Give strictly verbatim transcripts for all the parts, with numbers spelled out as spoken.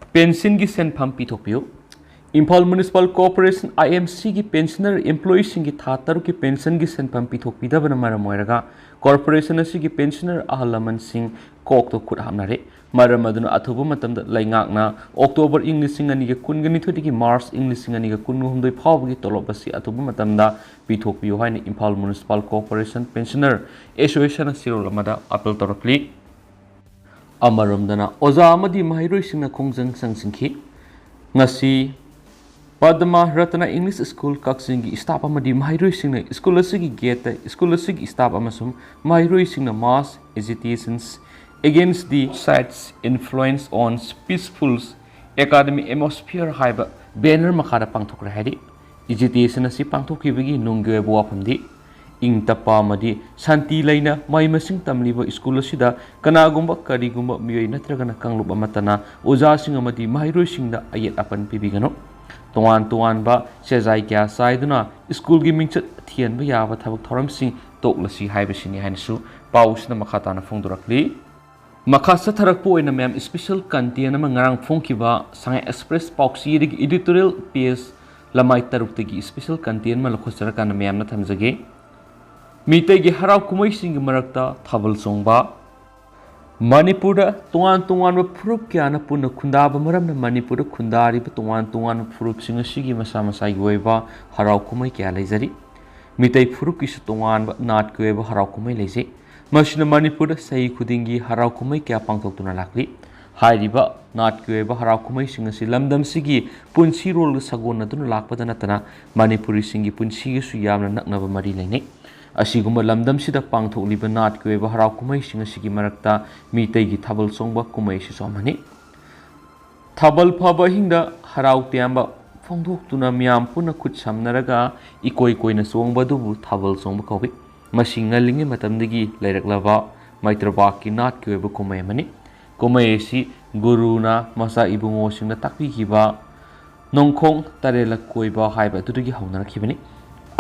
ꯄꯦꯟꯁꯤꯟꯒꯤ ꯁꯦꯟꯐꯝ ꯄꯤꯊꯣꯛꯄꯤꯌꯨ꯫ Imphal municipal corporation, IMC, ꯒꯤ ꯄꯦꯟꯁꯅꯔ ꯏꯝꯄ꯭ꯂꯣꯌꯤꯁꯤꯡꯒꯤ ꯊꯥ ꯇꯔꯨꯛꯀꯤ ꯄꯦꯟꯁꯟꯒꯤ ꯁꯦꯟꯐꯝ ꯄꯤꯊꯣꯛꯄꯤꯗꯕꯅ ꯃꯔꯝ ꯑꯣꯏꯔꯒ ꯀꯣꯔꯄꯣꯔꯦꯁꯟ ꯑꯁꯤꯒꯤ ꯄꯦꯟꯁꯅꯔ ꯑꯍꯜ ꯂꯃꯟꯁꯤꯡ ꯀꯣꯛꯇ ꯈꯨꯠ ꯍꯥꯞꯅꯔꯦ꯫ ꯃꯔꯝ ꯑꯗꯨꯅ ꯑꯊꯨꯕ ꯃꯇꯝꯗ ꯂꯩꯉꯥꯛꯅ ꯑꯣꯛꯇꯣꯕꯔ ꯏꯪ ꯂꯤꯁꯤꯡ ꯑꯅꯤꯒ ꯀꯨꯟꯒ ꯅꯤꯊꯣꯏꯗꯒꯤ ꯃꯥꯔꯆ ꯏꯪ ꯂꯤꯁꯤꯡ ꯑꯅꯤꯒ ꯀꯨꯟꯒ ꯍꯨꯝꯗꯣꯏ ꯐꯥꯎꯕꯒꯤ ꯇꯣꯂꯣꯞ ꯑꯁꯤ ꯑꯊꯨꯕ ꯃꯇꯝꯗ ꯄꯤꯊꯣꯛꯄꯤꯌꯨ ꯍꯥꯏꯅ ꯏꯝꯐꯥꯜ ꯃ꯭ꯌꯨꯅꯤꯁꯤꯄꯥꯜ ꯀꯣꯔꯄꯣꯔꯦꯁꯟ ꯄꯦꯟꯁꯅꯔ ꯑꯦꯁꯣꯁꯤꯌꯦꯁꯟꯅ ꯆꯦꯔꯣꯜ ꯑꯃꯗ ꯑꯥꯄꯤꯜ ꯇꯧꯔꯛꯂꯤ꯫ ꯑꯃꯔꯣꯝꯗꯅ ꯑꯣꯖꯥ ꯑꯃꯗꯤ ꯃꯍꯩꯔꯣꯏꯁꯤꯡꯅ ꯈꯣꯡꯖꯪ ꯆꯪꯁꯤꯟꯈꯤ꯫ ꯉꯁꯤ ꯄꯗꯃ ꯔꯇꯅ ꯏꯪꯂꯤꯁ ꯁ꯭ꯀꯨꯜ ꯀꯛꯆꯤꯡꯒꯤ ꯁ꯭ꯇꯥꯐ ꯑꯃꯗꯤ ꯃꯍꯩꯔꯣꯏꯁꯤꯡꯅ ꯁ꯭ꯀꯨꯜ ꯑꯁꯤꯒꯤ ꯒꯦꯠꯇ ꯁ꯭ꯀꯨꯜ ꯑꯁꯤꯒꯤ ꯁ꯭ꯇꯥꯐ ꯑꯃꯁꯨꯡ ꯃꯍꯩꯔꯣꯏꯁꯤꯡꯅ Mass Agitations Against the Suicide's Influence on Peaceful Academic Atmosphere ꯍꯥꯏꯕ ꯕꯦꯅꯔ ꯃꯈꯥꯗ ꯄꯥꯡꯊꯣꯛꯈ꯭ꯔꯦ ꯍꯥꯏꯔꯤ꯫ ꯑꯦꯖꯤꯇꯦꯁꯟ ꯑꯁꯤ ꯄꯥꯡꯊꯣꯛꯈꯤꯕꯒꯤ ꯅꯨꯡꯒꯤ ꯑꯣꯏꯕ ꯋꯥꯐꯝꯗꯤ ꯏꯪ ꯇꯞꯄ ꯑꯃꯗꯤ ꯁꯥꯟꯇꯤ ꯂꯩꯅ ꯃꯍꯩ ꯃꯁꯤꯡ ꯇꯝꯂꯤꯕ ꯁ꯭ꯀꯨꯜ ꯑꯁꯤꯗ ꯀꯅꯥꯒꯨꯝꯕ ꯀꯔꯤꯒꯨꯝꯕ ꯃꯤꯑꯣꯏ ꯅꯠꯇ꯭ꯔꯒꯅ ꯀꯥꯡꯂꯨꯞ ꯑꯃꯠꯇꯅ ꯑꯣꯖꯥꯁꯤꯡ ꯑꯃꯗꯤ ꯃꯍꯩꯔꯣꯏꯁꯤꯡꯗ ꯑꯌꯦꯠ ꯑꯄꯟ ꯄꯤꯕꯤꯒꯅꯨ꯫ ꯇꯣꯉꯥꯟ ꯇꯣꯉꯥꯟꯕ ꯆꯦꯖꯥꯏ ꯀꯌꯥ ꯆꯥꯏꯗꯨꯅ ꯁ꯭ꯀꯨꯜꯒꯤ ꯃꯤꯡꯆꯠ ꯊꯤꯍꯟꯕ ꯌꯥꯕ ꯊꯕꯛ ꯊꯧꯔꯝꯁꯤꯡ ꯇꯣꯛꯂꯁꯤ ꯍꯥꯏꯕꯁꯤꯅꯤ ꯍꯥꯏꯅꯁꯨ ꯄꯥꯎꯁꯤꯅ ꯃꯈꯥ ꯇꯥꯅ ꯐꯣꯡꯗꯣꯔꯛꯂꯤ꯫ ꯃꯈꯥ ꯆꯠꯊꯔꯛꯄ ꯑꯣꯏꯅ ꯃꯌꯥꯝ ꯁ꯭ꯄꯦꯁꯦꯜ ꯀꯟꯇꯦꯟ ꯑꯃ ꯉꯔꯥꯡ ꯐꯣꯡꯈꯤꯕ ꯁꯉꯥꯏ ꯑꯦꯛꯁꯄ꯭ꯔꯦꯁ ꯄꯥꯎꯆꯦꯗꯒꯤ ꯏꯗꯤꯇꯣꯔꯤꯌꯦꯜ ꯄꯦꯖ ꯂꯃꯥꯏ ꯇꯔꯨꯛꯇꯒꯤ ꯁ꯭ꯄꯦꯁꯦꯜ ꯀꯟꯇꯦꯟ ꯑꯃ ꯂꯧꯈꯠꯆꯔꯀꯥꯟꯗ ꯃꯌꯥꯝꯅ ꯊꯝꯖꯒꯦ꯫ ꯃꯤꯇꯩꯒꯤ ꯍꯔꯥꯎ ꯀꯨꯝꯍꯩꯁꯤꯡꯒꯤ ꯃꯔꯛꯇ ꯊꯥꯕꯜ ꯆꯣꯡꯕ꯫ ꯃꯅꯤꯄꯨꯔꯗ ꯇꯣꯉꯥꯟ ꯇꯣꯉꯥꯟꯕ ꯐꯨꯔꯨꯞ ꯀꯌꯥꯅ ꯄꯨꯟꯅ ꯈꯨꯟꯗꯥꯕ ꯃꯔꯝꯅ ꯃꯅꯤꯄꯨꯔꯗ ꯈꯨꯟꯗꯥꯔꯤꯕ ꯇꯣꯉꯥꯟ ꯇꯣꯉꯥꯟꯕ ꯐꯨꯔꯨꯞꯁꯤꯡ ꯑꯁꯤꯒꯤ ꯃꯁꯥ ꯃꯁꯥꯒꯤ ꯑꯣꯏꯕ ꯍꯔꯥꯎ ꯀꯨꯝꯍꯩ ꯀꯌꯥ ꯂꯩꯖꯔꯤ꯫ ꯃꯤꯇꯩ ꯐꯨꯔꯨꯞꯀꯤꯁꯨ ꯇꯣꯉꯥꯟꯕ ꯅꯥꯠꯀꯤ ꯑꯣꯏꯕ ꯍꯔꯥꯎ ꯀꯨꯝꯍꯩ ꯂꯩꯖꯩ꯫ ꯃꯁꯤꯅ ꯃꯅꯤꯄꯨꯔꯗ ꯆꯍꯤ ꯈꯨꯗꯤꯡꯒꯤ ꯍꯔꯥꯎ ꯀꯨꯝꯍꯩ ꯀꯌꯥ ꯄꯥꯡꯊꯣꯛꯇꯨꯅ ꯂꯥꯛꯂꯤ꯫ ꯍꯥꯏꯔꯤꯕ ꯅꯥꯠꯀꯤ ꯑꯣꯏꯕ ꯍꯔꯥꯎ ꯀꯨꯝꯍꯩꯁꯤꯡ ꯑꯁꯤ ꯂꯝꯗꯝꯁꯤꯒꯤ ꯄꯨꯟꯁꯤꯔꯣꯜꯒ ꯁꯥꯒꯣꯟꯅꯗꯨꯅ ꯂꯥꯛꯄꯗ ꯅꯠꯇꯅ ꯃꯅꯤꯄꯨꯔꯤꯁꯤꯡꯒꯤ ꯄꯨꯟꯁꯤꯒꯁꯨ ꯌꯥꯝꯅ ꯅꯛꯅꯕ ꯃꯔꯤ ꯂꯩꯅꯩ꯫ ꯑꯁꯤꯒꯨꯝꯕ ꯂꯝꯗꯝꯁꯤꯗ ꯄꯥꯡꯊꯣꯛꯂꯤꯕ ꯅꯥꯠꯀꯤ ꯑꯣꯏꯕ ꯍꯔꯥꯎ ꯀꯨꯝꯍꯩꯁꯤꯡ ꯑꯁꯤꯒꯤ ꯃꯔꯛꯇ ꯃꯤꯇꯩꯒꯤ ꯊꯥꯕꯜ ꯆꯣꯡꯕ ꯀꯨꯝꯍꯩ ꯑꯁꯤꯁꯨ ꯑꯃꯅꯤ꯫ ꯊꯥꯕꯜ ꯐꯥꯕ ꯑꯍꯤꯡꯗ ꯍꯔꯥꯎ ꯇꯌꯥꯝꯕ ꯐꯣꯡꯗꯣꯛꯇꯨꯅ ꯃꯤꯌꯥꯝ ꯄꯨꯟꯅ ꯈꯨꯠ ꯁꯝꯅꯔꯒ ꯏꯀꯣꯏ ꯀꯣꯏꯅ ꯆꯣꯡꯕ ꯑꯗꯨꯕꯨ ꯊꯥꯕꯜ ꯆꯣꯡꯕ ꯀꯧꯏ꯫ ꯃꯁꯤ ꯉꯜꯂꯤꯉꯩ ꯃꯇꯝꯗꯒꯤ ꯂꯩꯔꯛꯂꯕ ꯃꯩꯇ꯭ꯔꯕꯥꯛꯀꯤ ꯅꯥꯠꯀꯤ ꯑꯣꯏꯕ ꯀꯨꯝꯍꯩ ꯑꯃꯅꯤ꯫ ꯀꯨꯝꯍꯩ ꯑꯁꯤ ꯒꯨꯔꯨꯅ ꯃꯆꯥ ꯏꯕꯨꯡꯉꯣꯁꯤꯡꯗ ꯇꯥꯛꯄꯤꯈꯤꯕ ꯅꯣꯡꯈꯣꯡ ꯇꯔꯦꯠꯂꯛ ꯀꯣꯏꯕ ꯍꯥꯏꯕ ꯑꯗꯨꯗꯒꯤ ꯍꯧꯅꯔꯛꯈꯤꯕꯅꯤ꯫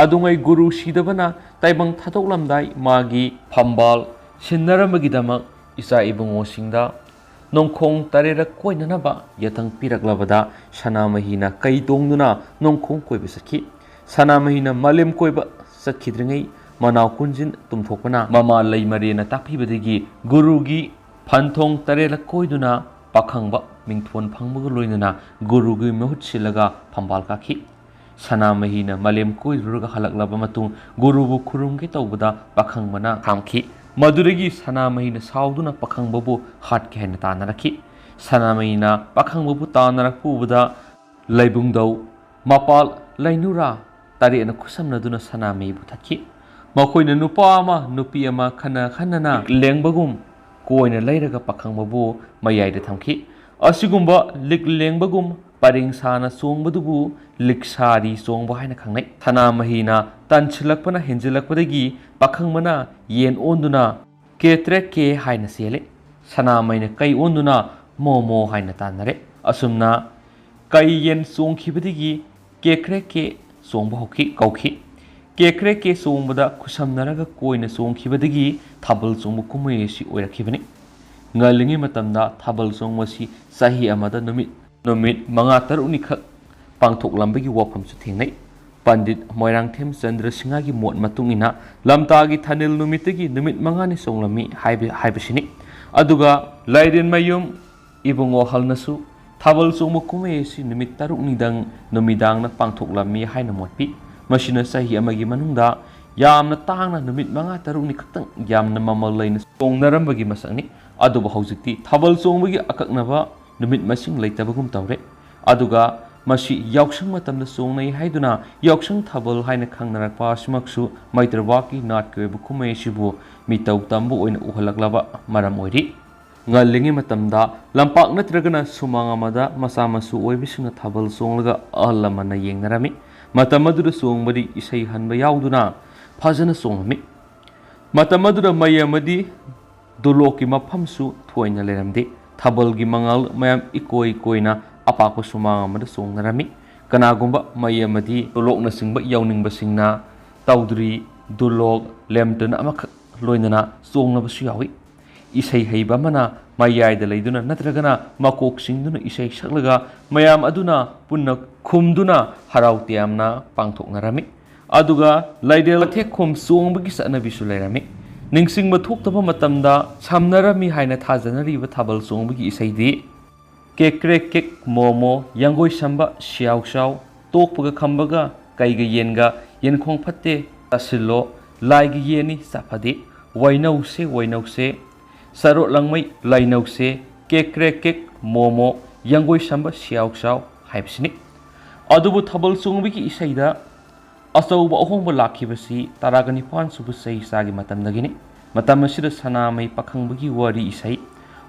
ꯑꯗꯨꯉꯩ ꯒꯨꯔꯨ ꯁꯤꯗꯕꯅ ꯇꯥꯏꯕꯪ ꯊꯥꯗꯣꯛꯂꯝꯗꯥꯏ ꯃꯥꯒꯤ ꯐꯝꯕꯥꯜ ꯁꯤꯟꯅꯔꯝꯕꯒꯤꯗꯃꯛ ꯏꯆꯥ ꯏꯕꯨꯡꯉꯣꯁꯤꯡꯗ ꯅꯣꯡꯈꯣꯡ ꯇꯔꯦꯠꯔꯛ ꯀꯣꯏꯅꯅꯕ ꯌꯥꯊꯪ ꯄꯤꯔꯛꯂꯕꯗ ꯁꯅꯥꯃꯍꯤꯅ ꯀꯩ ꯇꯣꯡꯗꯨꯅ ꯅꯣꯡꯈꯣꯡ ꯀꯣꯏꯕ ꯆꯠꯈꯤ꯫ ꯁꯅꯥꯃꯍꯤꯅ ꯃꯥꯂꯦꯝ ꯀꯣꯏꯕ ꯆꯠꯈꯤꯗ꯭ꯔꯤꯉꯩ ꯃꯅꯥꯎ ꯀꯨꯟꯖꯤꯟ ꯇꯨꯝꯊꯣꯛꯄꯅ ꯃꯃꯥ ꯂꯩꯃꯔꯦꯟꯅ ꯇꯥꯛꯄꯤꯕꯗꯒꯤ ꯒꯨꯔꯨꯒꯤ ꯐꯟꯊꯣꯡ ꯇꯔꯦꯠꯂꯛ ꯀꯣꯏꯗꯨꯅ ꯄꯥꯈꯪꯕ ꯃꯤꯡꯊꯣꯟ ꯐꯪꯕꯒ ꯂꯣꯏꯅꯅ ꯒꯨꯔꯨꯒꯤ ꯃꯍꯨꯠ ꯁꯤꯜꯂꯒ ꯐꯝꯕꯥꯜ ꯀꯥꯈꯤ꯫ ꯁꯅꯥꯃꯍꯤꯅ ꯃꯥꯂꯦꯝ ꯀꯣꯏꯔꯨꯔꯒ ꯍꯜꯂꯛꯂꯕ ꯃꯇꯨꯡ ꯒꯨꯔꯨꯕꯨ ꯈꯨꯔꯨꯝꯒꯦ ꯇꯧꯕꯗ ꯄꯥꯈꯪꯕꯅ ꯈꯥꯝꯈꯤ꯫ ꯃꯗꯨꯗꯒꯤ ꯁꯅꯥꯃꯍꯤꯅ ꯁꯥꯎꯗꯨꯅ ꯄꯥꯈꯪꯕꯕꯨ ꯍꯥꯠꯀꯦ ꯍꯥꯏꯅ ꯇꯥꯟꯅꯔꯛꯈꯤ꯫ ꯁꯅꯥꯃꯍꯤꯅ ꯄꯥꯈꯪꯕꯕꯨ ꯇꯥꯟꯅꯔꯛꯄ ꯎꯕꯗ ꯂꯩꯕꯨꯡꯗꯧ, ꯃꯄꯥꯜ, ꯂꯩꯅꯨꯔꯥ ꯇꯔꯦꯠꯅ ꯈꯨꯠꯁꯝꯅꯗꯨꯅ ꯁꯅꯥꯃꯍꯤꯕꯨ ꯊꯠꯈꯤ꯫ ꯃꯈꯣꯏꯅ ꯅꯨꯄꯥ ꯑꯃ ꯅꯨꯄꯤ ꯑꯃ ꯈꯟꯅ ꯈꯟꯅꯅ ꯂꯦꯡꯕꯒꯨꯝ ꯀꯣꯏꯅ ꯂꯩꯔꯒ ꯄꯥꯈꯪꯕꯕꯨ ꯃꯌꯥꯏꯗ ꯊꯝꯈꯤ꯫ ꯑꯁꯤꯒꯨꯝꯕ ꯂꯤꯛ ꯂꯦꯡꯕꯒꯨꯝ ꯄꯔꯦꯡ ꯁꯥꯅ ꯆꯣꯡꯕꯗꯨꯕꯨ ꯂꯤꯛꯁꯥꯔꯤ ꯆꯣꯡꯕ ꯍꯥꯏꯅ ꯈꯪꯅꯩ꯫ ꯁꯅꯥꯃꯍꯤꯅ ꯇꯟꯁꯤꯜꯂꯛꯄꯅ ꯍꯦꯟꯖꯤꯜꯂꯛꯄꯗꯒꯤ ꯄꯥꯈꯪꯕꯅ ꯌꯦꯟ ꯑꯣꯟꯗꯨꯅ ꯀꯦ ꯇ꯭ꯔꯦꯛ ꯀꯦ ꯍꯥꯏꯅ ꯆꯦꯜꯂꯤ꯫ ꯁꯅꯥꯃꯍꯤꯅ ꯀꯩ ꯑꯣꯟꯗꯨꯅ ꯃꯣ ꯃꯣ ꯍꯥꯏꯅ ꯇꯥꯟꯅꯔꯦ꯫ ꯑꯁꯨꯝꯅ ꯀꯩ ꯌꯦꯟ ꯆꯣꯡꯈꯤꯕꯗꯒꯤ ꯀꯦ ꯀ꯭ꯔꯦꯛ ꯀꯦ ꯆꯣꯡꯕ ꯍꯧꯈꯤ, ꯀꯧꯈꯤ꯫ ꯀꯦ ꯀ꯭ꯔꯦꯛ ꯀꯦ ꯆꯣꯡꯕꯗ ꯈꯨꯠꯁꯝꯅꯔꯒ ꯀꯣꯏꯅ ꯆꯣꯡꯈꯤꯕꯗꯒꯤ ꯊꯥꯕꯜ ꯆꯣꯡꯕ ꯀꯨꯝꯍꯩ ꯑꯁꯤ ꯑꯣꯏꯔꯛꯈꯤꯕꯅꯤ꯫ ꯉꯜꯂꯤꯉꯩ ꯃꯇꯝꯗ ꯊꯥꯕꯜ ꯆꯣꯡꯕ ꯑꯁꯤ ꯆꯍꯤ ꯑꯃꯗ ꯅꯨꯃꯤꯠ, ꯅꯨꯃꯤꯠ ꯃꯉꯥ ꯇꯔꯨꯛꯅꯤꯈꯛ ꯄꯥꯡꯊꯣꯛꯂꯝꯕꯒꯤ ꯋꯥꯐꯝꯁꯨ ꯊꯦꯡꯅꯩ꯫ ꯄꯟꯗꯤꯠ ꯃꯣꯏꯔꯥꯡꯊꯦꯝ ꯆꯟꯗ꯭ꯔ ꯁꯤꯡꯍꯒꯤ ꯃꯣꯠ ꯃꯇꯨꯡ ꯏꯟꯅ ꯂꯝꯇꯥꯒꯤ ꯊꯥꯅꯤꯜ ꯅꯨꯃꯤꯠꯇꯒꯤ ꯅꯨꯃꯤꯠ ꯃꯉꯥꯅꯤ ꯆꯣꯡꯂꯝꯃꯤ ꯍꯥꯏꯕ, ꯍꯥꯏꯕꯁꯤꯅꯤ꯫ ꯑꯗꯨꯒ ꯂꯥꯏꯔꯦꯟꯃꯌꯨꯝ ꯏꯕꯨꯡꯉꯣ ꯍꯜꯅꯁꯨ ꯊꯥꯕꯜ ꯆꯣꯡꯕ ꯀꯨꯝꯍꯩ ꯑꯁꯤ ꯅꯨꯃꯤꯠ ꯇꯔꯨꯛꯅꯤꯗꯪ ꯅꯨꯃꯤꯗꯥꯡꯅ ꯄꯥꯡꯊꯣꯛꯂꯝꯃꯤ ꯍꯥꯏꯅ ꯃꯣꯠꯄꯤ꯫ ꯃꯁꯤꯅ ꯆꯍꯤ ꯑꯃꯒꯤ ꯃꯅꯨꯡꯗ ꯌꯥꯝꯅ ꯇꯥꯡꯅ ꯅꯨꯃꯤꯠ ꯃꯉꯥ ꯇꯔꯨꯛꯅꯤ ꯈꯛꯇꯪ ꯌꯥꯝꯅ ꯃꯃꯜ ꯂꯩꯅ ꯆꯣꯡꯅꯔꯝꯕꯒꯤ ꯃꯁꯛꯅꯤ꯫ ꯑꯗꯨꯕꯨ ꯍꯧꯖꯤꯛꯇꯤ ꯊꯥꯕꯜ ꯆꯣꯡꯕꯒꯤ ꯑꯀꯛꯅꯕ ꯅꯨꯃꯤꯠ ꯃꯁꯤꯡ ꯂꯩꯇꯕꯒꯨꯝ ꯇꯧꯔꯦ꯫ ꯑꯗꯨꯒ ꯃꯁꯤ ꯌꯥꯎꯁꯪ ꯃꯇꯝꯗ ꯆꯣꯡꯅꯩ ꯍꯥꯏꯗꯨꯅ ꯌꯥꯎꯁꯪ ꯊꯥꯕꯜ ꯍꯥꯏꯅ ꯈꯪꯅꯔꯛꯄ ꯑꯁꯤꯃꯛꯁꯨ ꯃꯩꯇ꯭ꯔꯕꯥꯛꯀꯤ ꯅꯥꯠꯀꯤ ꯑꯣꯏꯕ ꯀꯨꯝꯍꯩ ꯑꯁꯤꯕꯨ ꯃꯤꯇꯧ ꯇꯝꯕ ꯑꯣꯏꯅ ꯎꯍꯜꯂꯛꯂꯕ ꯃꯔꯝ ꯑꯣꯏꯔꯤ꯫ ꯉꯜꯂꯤꯉꯩ ꯃꯇꯝꯗ ꯂꯝꯄꯥꯛ ꯅꯠꯇ꯭ꯔꯒꯅ ꯁꯨꯃꯥꯡ ꯑꯃꯗ ꯃꯆꯥ ꯃꯁꯨ ꯑꯣꯏꯕꯁꯤꯡꯅ ꯊꯥꯕꯜ ꯆꯣꯡꯂꯒ ꯑꯍꯜ ꯂꯃꯟꯅ ꯌꯦꯡꯅꯔꯝꯃꯤ꯫ ꯃꯇꯝ ꯑꯗꯨꯗ ꯆꯣꯡꯕꯗꯤ ꯏꯁꯩ ꯍꯟꯕ ꯌꯥꯎꯗꯨꯅ ꯐꯖꯅ ꯆꯣꯡꯂꯝꯃꯤ꯫ ꯃꯇꯝ ꯑꯗꯨꯗ ꯃꯩ ꯑꯃꯗꯤ ꯗꯣꯂꯣꯛꯀꯤ ꯃꯐꯝꯁꯨ ꯊꯣꯏꯅ ꯂꯩꯔꯝꯗꯦ꯫ ꯊꯥꯕꯜꯒꯤ ꯃꯉꯥꯜ ꯃꯌꯥꯝ ꯏꯀꯣꯏ ꯀꯣꯏꯅ ꯑꯄꯥꯛꯄ ꯁꯨꯃꯥꯡ ꯑꯃꯗ ꯆꯣꯡꯅꯔꯝꯃꯤ꯫ ꯀꯅꯥꯒꯨꯝꯕ ꯃꯩ ꯑꯃꯗꯤ ꯗꯣꯂꯣꯛꯅꯆꯤꯡꯕ ꯌꯥꯎꯅꯤꯡꯕꯁꯤꯡꯅ ꯇꯧꯗ꯭ꯔꯤ, ꯗꯣꯂꯣꯛ, ꯂꯦꯝꯇꯅ ꯑꯃꯈꯛ ꯂꯣꯏꯅꯅ ꯆꯣꯡꯅꯕꯁꯨ ꯌꯥꯎꯏ꯫ ꯏꯁꯩ ꯍꯩꯕ ꯑꯃꯅ ꯃꯌꯥꯏꯗ ꯂꯩꯗꯨꯅ ꯅꯠꯇ꯭ꯔꯒꯅ ꯃꯀꯣꯛ ꯆꯤꯡꯗꯨꯅ ꯏꯁꯩ ꯁꯛꯂꯒ ꯃꯌꯥꯝ ꯑꯗꯨꯅ ꯄꯨꯟꯅ ꯈꯨꯝꯗꯨꯅ ꯍꯔꯥꯎ ꯇꯌꯥꯝꯅ ꯄꯥꯡꯊꯣꯛꯅꯔꯝꯃꯤ꯫ ꯑꯗꯨꯒ ꯂꯥꯏꯔꯦꯜ ꯃꯊꯦꯛꯈꯣꯝ ꯆꯣꯡꯕꯒꯤ ꯆꯠꯅꯕꯤꯁꯨ ꯂꯩꯔꯝꯃꯤ꯫ ꯅꯤꯡꯁꯤꯡꯕ ꯊꯣꯛꯇꯕ ꯃꯇꯝꯗ ꯁꯝꯅꯔꯝꯃꯤ ꯍꯥꯏꯅ ꯊꯥꯖꯅꯔꯤꯕ ꯊꯥꯕꯜ ꯆꯣꯡꯕꯒꯤ ꯏꯁꯩꯗꯤ ꯀꯦꯛ ꯀ꯭ꯔꯦꯛ ꯀꯦꯛ ꯃꯣꯃꯣ, ꯌꯥꯡꯒꯣꯏ ꯁꯝꯕ ꯁꯤꯌꯥꯎ ꯁꯥꯎ, ꯇꯣꯛꯄꯒ ꯈꯝꯕꯒ ꯀꯩꯒ ꯌꯦꯟꯒ, ꯌꯦꯟꯈꯣꯡ ꯐꯠꯇꯦ ꯆꯥꯁꯤꯜꯂꯣ, ꯂꯥꯏꯒꯤ ꯌꯦꯟꯅꯤ ꯆꯥ ꯐꯗꯦ, ꯋꯥꯏꯅꯧꯁꯦ ꯋꯥꯏꯅꯧꯁꯦ, ꯆꯔꯣꯠ ꯂꯪꯃꯩ ꯂꯥꯏꯅꯧꯁꯦ, ꯀꯦꯛ ꯀ꯭ꯔꯦꯛ ꯀꯦꯛ ꯃꯣꯃꯣ, ꯌꯥꯡꯒꯣꯏ ꯁꯝꯕ ꯁꯤꯌꯥꯎ ꯁꯥꯎ ꯍꯥꯏꯕꯁꯤꯅꯤ꯫ ꯑꯗꯨꯕꯨ ꯊꯥꯕꯜ ꯆꯣꯡꯕꯒꯤ ꯏꯁꯩꯗ ꯑꯆꯧꯕ ꯑꯍꯣꯡꯕ ꯂꯥꯛꯈꯤꯕꯁꯤ ꯇꯔꯥꯒ ꯅꯤꯄꯥꯟ ꯁꯨꯕ ꯆꯍꯤ ꯆꯥꯒꯤ ꯃꯇꯝꯗꯒꯤꯅꯤ꯫ ꯃꯇꯝ ꯑꯁꯤꯗ ꯁꯅꯥꯃꯍꯤ ꯄꯥꯈꯪꯕꯒꯤ ꯋꯥꯔꯤ ꯏꯁꯩ,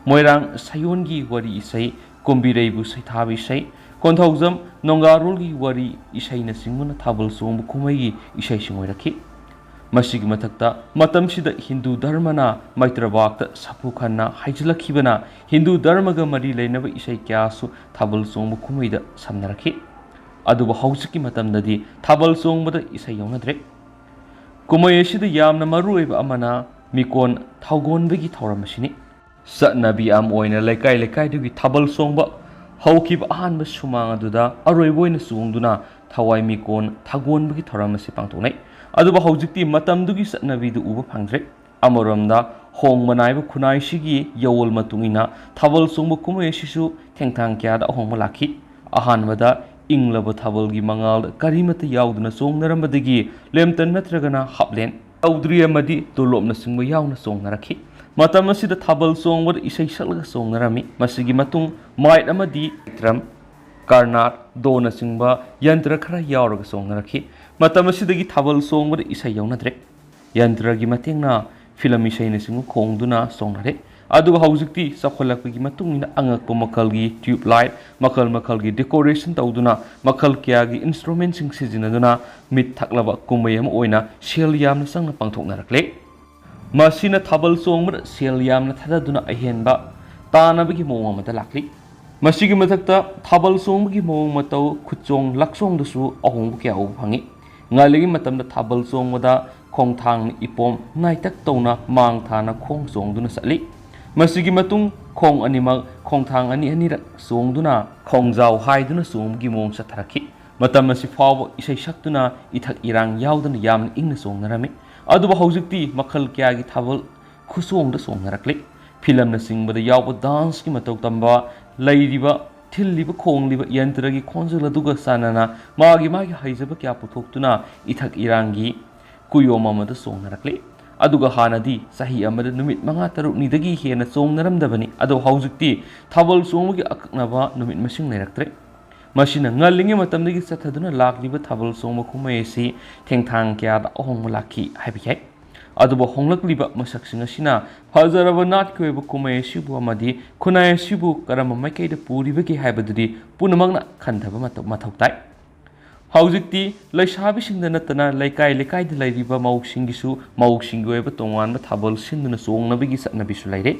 ꯃꯣꯏꯔꯥꯡ ꯁꯌꯣꯟꯒꯤ ꯋꯥꯔꯤ ꯏꯁꯩ, ꯀꯨꯝꯕꯤꯔꯩꯕꯨ ꯁꯩꯊꯥꯕ ꯏꯁꯩ, ꯀꯣꯟꯊꯧꯖꯝ ꯅꯣꯡꯒꯥꯔꯣꯜꯒꯤ ꯋꯥꯔꯤ ꯏꯁꯩꯅꯆꯤꯡꯕꯅ ꯊꯥꯕꯜ ꯆꯣꯡꯕ ꯀꯨꯝꯍꯩꯒꯤ ꯏꯁꯩꯁꯤꯡ ꯑꯣꯏꯔꯛꯈꯤ꯫ ꯃꯁꯤꯒꯤ ꯃꯊꯛꯇ ꯃꯇꯝꯁꯤꯗ ꯍꯤꯟꯗꯨ ꯙꯔꯃꯅ ꯃꯩꯇ꯭ꯔꯕꯥꯛꯇ ꯁꯥꯐꯨ ꯈꯟꯅ ꯍꯥꯏꯖꯤꯜꯂꯛꯈꯤꯕꯅ ꯍꯤꯟꯗꯨ ꯙꯔꯃꯒ ꯃꯔꯤ ꯂꯩꯅꯕ ꯏꯁꯩ ꯀꯌꯥꯁꯨ ꯊꯥꯕꯜ ꯆꯣꯡꯕ ꯀꯨꯝꯍꯩꯗ ꯁꯝꯅꯔꯛꯈꯤ꯫ ꯑꯗꯨꯕꯨ ꯍꯧꯖꯤꯛꯀꯤ ꯃꯇꯝꯗꯗꯤ ꯊꯥꯕꯜ ꯆꯣꯡꯕꯗ ꯏꯁꯩ ꯌꯥꯎꯅꯗ꯭ꯔꯦ꯫ ꯀꯨꯝꯍꯩ ꯑꯁꯤꯗ ꯌꯥꯝꯅ ꯃꯔꯨꯑꯣꯏꯕ ꯑꯃꯅ ꯃꯤꯀꯣꯟ ꯊꯧꯒꯣꯟꯕꯒꯤ ꯊꯧꯔꯝ ꯑꯁꯤꯅꯤ꯫ ꯆꯠꯅꯕꯤ ꯑꯃ ꯑꯣꯏꯅ ꯂꯩꯀꯥꯏ ꯂꯩꯀꯥꯏꯗꯨꯒꯤ ꯊꯥꯕꯜ ꯆꯣꯡꯕ ꯍꯧꯈꯤꯕ ꯑꯍꯥꯟꯕ ꯁꯨꯃꯥꯡ ꯑꯗꯨꯗ ꯑꯔꯣꯏꯕ ꯑꯣꯏꯅ ꯆꯣꯡꯗꯨꯅ ꯊꯋꯥꯏ ꯃꯤꯀꯣꯟ ꯊꯥꯒꯣꯟꯕꯒꯤ ꯊꯧꯔꯝ ꯑꯁꯤ ꯄꯥꯡꯊꯣꯛꯅꯩ꯫ ꯑꯗꯨꯕꯨ ꯍꯧꯖꯤꯛꯇꯤ ꯃꯇꯝꯗꯨꯒꯤ ꯆꯠꯅꯕꯤꯗꯨ ꯎꯕ ꯐꯪꯗ꯭ꯔꯦ꯫ ꯑꯃꯔꯣꯝꯗ ꯍꯣꯡꯕ ꯅꯥꯏꯕ ꯈꯨꯟꯅꯥꯏꯁꯤꯒꯤ ꯌꯑꯣꯜ ꯃꯇꯨꯡ ꯏꯟꯅ ꯊꯥꯕꯜ ꯆꯣꯡꯕ ꯀꯨꯝꯍꯩ ꯑꯁꯤꯁꯨ ꯊꯦꯡꯊꯥꯡ ꯀꯌꯥꯗ ꯑꯍꯣꯡꯕ ꯂꯥꯛꯈꯤ꯫ ꯑꯍꯥꯟꯕꯗ ꯏꯪꯂꯕ ꯊꯥꯕꯜꯒꯤ ꯃꯉꯥꯜꯗ ꯀꯔꯤꯃꯠꯇ ꯌꯥꯎꯗꯅ ꯆꯣꯡꯅꯔꯝꯕꯗꯒꯤ ꯂꯦꯝꯇꯟ ꯅꯠꯇ꯭ꯔꯒꯅ ꯍꯥꯞꯂꯦꯟ, ꯆꯧꯗ꯭ꯔꯤ ꯑꯃꯗꯤ ꯇꯣꯂꯣꯞꯅꯆꯤꯡꯕ ꯌꯥꯎꯅ ꯆꯣꯡꯅꯔꯛꯈꯤ꯫ ꯃꯇꯝ ꯑꯁꯤꯗ ꯊꯥꯕꯜ ꯆꯣꯡꯕꯗ ꯏꯁꯩ ꯁꯛꯂꯒ ꯆꯣꯡꯅꯔꯝꯃꯤ꯫ ꯃꯁꯤꯒꯤ ꯃꯇꯨꯡ ꯃꯥꯏꯠ ꯑꯃꯗꯤ ꯇ꯭ꯔꯝ, ꯀꯔꯅꯥꯠ, ꯗꯣꯅꯆꯤꯡꯕ ꯌꯟꯇ꯭ꯔ ꯈꯔ ꯌꯥꯎꯔꯒ ꯆꯣꯡꯅꯔꯛꯈꯤ꯫ ꯃꯇꯝ ꯑꯁꯤꯗꯒꯤ ꯊꯥꯕꯜ ꯆꯣꯡꯕꯗ ꯏꯁꯩ ꯌꯥꯎꯅꯗ꯭ꯔꯦ꯫ ꯌꯟꯇ꯭ꯔꯒꯤ ꯃꯇꯦꯡꯅ ꯐꯤꯂꯝ ꯏꯁꯩꯅꯆꯤꯡꯕ ꯈꯣꯡꯗꯨꯅ ꯆꯣꯡꯅꯔꯦ꯫ ꯑꯗꯨꯒ ꯍꯧꯖꯤꯛꯇꯤ ꯆꯥꯎꯈꯠꯂꯛꯄꯒꯤ ꯃꯇꯨꯡ ꯏꯟꯅ ꯑꯉꯛꯄ ꯃꯈꯜꯒꯤ ꯇ꯭ꯌꯨꯕ ꯂꯥꯏꯠ, ꯃꯈꯜ ꯃꯈꯜꯒꯤ ꯗꯦꯀꯣꯔꯦꯁꯟ ꯇꯧꯗꯨꯅ, ꯃꯈꯜ ꯀꯌꯥꯒꯤ ꯏꯟꯁꯇ꯭ꯔꯨꯃꯦꯟꯁꯤꯡ ꯁꯤꯖꯤꯟꯅꯗꯨꯅ ꯃꯤꯠ ꯊꯛꯂꯕ ꯀꯨꯝꯍꯩ ꯑꯃ ꯑꯣꯏꯅ ꯁꯦꯜ ꯌꯥꯝꯅ ꯆꯪꯅ ꯄꯥꯡꯊꯣꯛꯅꯔꯛꯂꯦ꯫ ꯃꯁꯤꯅ ꯊꯥꯕꯜ ꯆꯣꯡꯕꯗ ꯁꯦꯜ ꯌꯥꯝꯅ ꯊꯥꯗꯗꯨꯅ ꯑꯍꯦꯟꯕ ꯇꯥꯅꯕꯒꯤ ꯃꯑꯣꯡ ꯑꯃꯗ ꯂꯥꯛꯂꯤ꯫ ꯃꯁꯤꯒꯤ ꯃꯊꯛꯇ ꯊꯥꯕꯜ ꯆꯣꯡꯕꯒꯤ ꯃꯑꯣꯡ ꯃꯇꯧ, ꯈꯨꯠꯆꯣꯡ ꯂꯛꯆꯣꯡꯗꯁꯨ ꯑꯍꯣꯡꯕ ꯀꯌꯥ ꯎꯕ ꯐꯪꯉꯤ꯫ ꯉꯜꯂꯤꯉꯩ ꯃꯇꯝꯗ ꯊꯥꯕꯜ ꯆꯣꯡꯕꯗ ꯈꯣꯡꯊꯥꯡꯅ ꯏꯄꯣꯝ ꯅꯥꯏꯇꯛ ꯇꯧꯅ ꯃꯥꯡ ꯊꯥꯅ ꯈꯣꯡ ꯆꯣꯡꯗꯨꯅ ꯆꯠꯂꯤ꯫ ꯃꯁꯤꯒꯤ ꯃꯇꯨꯡ ꯈꯣꯡ ꯑꯅꯤꯃꯛ ꯈꯣꯡꯊꯥꯡ ꯑꯅꯤ ꯑꯅꯤꯔꯛ ꯆꯣꯡꯗꯨꯅ ꯈꯣꯡꯖꯥꯎ ꯍꯥꯏꯗꯨꯅ ꯆꯣꯡꯕꯒꯤ ꯃꯑꯣꯡ ꯆꯠꯊꯔꯛꯈꯤ꯫ ꯃꯇꯝ ꯑꯁꯤ ꯐꯥꯎꯕ ꯏꯁꯩ ꯁꯛꯇꯨꯅ ꯏꯊꯛ ꯏꯔꯥꯡ ꯌꯥꯎꯗꯅ ꯌꯥꯝꯅ ꯏꯪꯅ ꯆꯣꯡꯅꯔꯝꯃꯤ꯫ ꯑꯗꯨꯕꯨ ꯍꯧꯖꯤꯛꯇꯤ ꯃꯈꯜ ꯀꯌꯥꯒꯤ ꯊꯥꯕꯜ ꯈꯨꯆꯣꯡꯗ ꯆꯣꯡꯅꯔꯛꯂꯤ꯫ ꯐꯤꯂꯝꯅꯆꯤꯡꯕꯗ ꯌꯥꯎꯕ ꯗꯥꯟꯁꯀꯤ ꯃꯇꯧ ꯇꯝꯕ, ꯂꯩꯔꯤꯕ, ꯊꯤꯜꯂꯤꯕ ꯈꯣꯡꯂꯤꯕ ꯌꯟꯇ꯭ꯔꯒꯤ ꯈꯣꯟꯖꯦꯜ ꯑꯗꯨꯒ ꯆꯥꯟꯅꯅ ꯃꯥꯒꯤ ꯃꯥꯒꯤ ꯍꯩꯖꯕ ꯀꯌꯥ ꯄꯨꯊꯣꯛꯇꯨꯅ ꯏꯊꯛ ꯏꯔꯥꯡꯒꯤ ꯀꯨꯌꯣꯝ ꯑꯃꯗ ꯆꯣꯡꯅꯔꯛꯂꯤ꯫ ꯑꯗꯨꯒ ꯍꯥꯟꯅꯗꯤ ꯆꯍꯤ ꯑꯃꯗ ꯅꯨꯃꯤꯠ ꯃꯉꯥ ꯇꯔꯨꯛꯅꯤꯗꯒꯤ ꯍꯦꯟꯅ ꯆꯣꯡꯅꯔꯝꯗꯕꯅꯤ꯫ ꯑꯗꯣ ꯍꯧꯖꯤꯛꯇꯤ ꯊꯥꯕꯜ ꯆꯣꯡꯕꯒꯤ ꯑꯀꯛꯅꯕ ꯅꯨꯃꯤꯠ ꯃꯁꯤꯡ ꯂꯩꯔꯛꯇ꯭ꯔꯦ꯫ ꯃꯁꯤꯅ ꯉꯜꯂꯤꯉꯩ ꯃꯇꯝꯗꯒꯤ ꯆꯠꯊꯗꯨꯅ ꯂꯥꯛꯂꯤꯕ ꯊꯥꯕꯜ ꯆꯣꯡꯕ ꯀꯨꯝꯍꯩ ꯑꯁꯤ ꯊꯦꯡꯊꯥꯡ ꯀꯌꯥꯗ ꯑꯍꯣꯡꯕ ꯂꯥꯛꯈꯤ ꯍꯥꯏꯕ ꯌꯥꯏ꯫ ꯑꯗꯨꯕꯨ ꯍꯣꯡꯂꯛꯂꯤꯕ ꯃꯁꯛꯁꯤꯡ ꯑꯁꯤꯅ ꯐꯖꯔꯕ ꯅꯥꯠꯀꯤ ꯑꯣꯏꯕ ꯀꯨꯝꯍꯩ ꯑꯁꯤꯕꯨ ꯑꯃꯗꯤ ꯈꯨꯟꯅꯥꯏ ꯑꯁꯤꯕꯨ ꯀꯔꯝꯕ ꯃꯥꯏꯀꯩꯗ ꯄꯨꯔꯤꯕꯒꯦ ꯍꯥꯏꯕꯗꯨꯗꯤ ꯄꯨꯝꯅꯃꯛꯅ ꯈꯟꯊꯕ ꯃꯊꯧ ꯃꯊꯧ ꯇꯥꯏ꯫ ꯍꯧꯖꯤꯛꯇꯤ ꯂꯩꯁꯥꯕꯤꯁꯤꯡꯗ ꯅꯠꯇꯅ ꯂꯩꯀꯥꯏ ꯂꯩꯀꯥꯏꯗ ꯂꯩꯔꯤꯕ ꯃꯧꯁꯤꯡꯒꯤꯁꯨ ꯃꯧꯁꯤꯡꯒꯤ ꯑꯣꯏꯕ ꯇꯣꯉꯥꯟꯕ ꯊꯥꯕꯜ ꯁꯤꯟꯗꯨꯅ ꯆꯣꯡꯅꯕꯒꯤ ꯆꯠꯅꯕꯤꯁꯨ ꯂꯩꯔꯦ꯫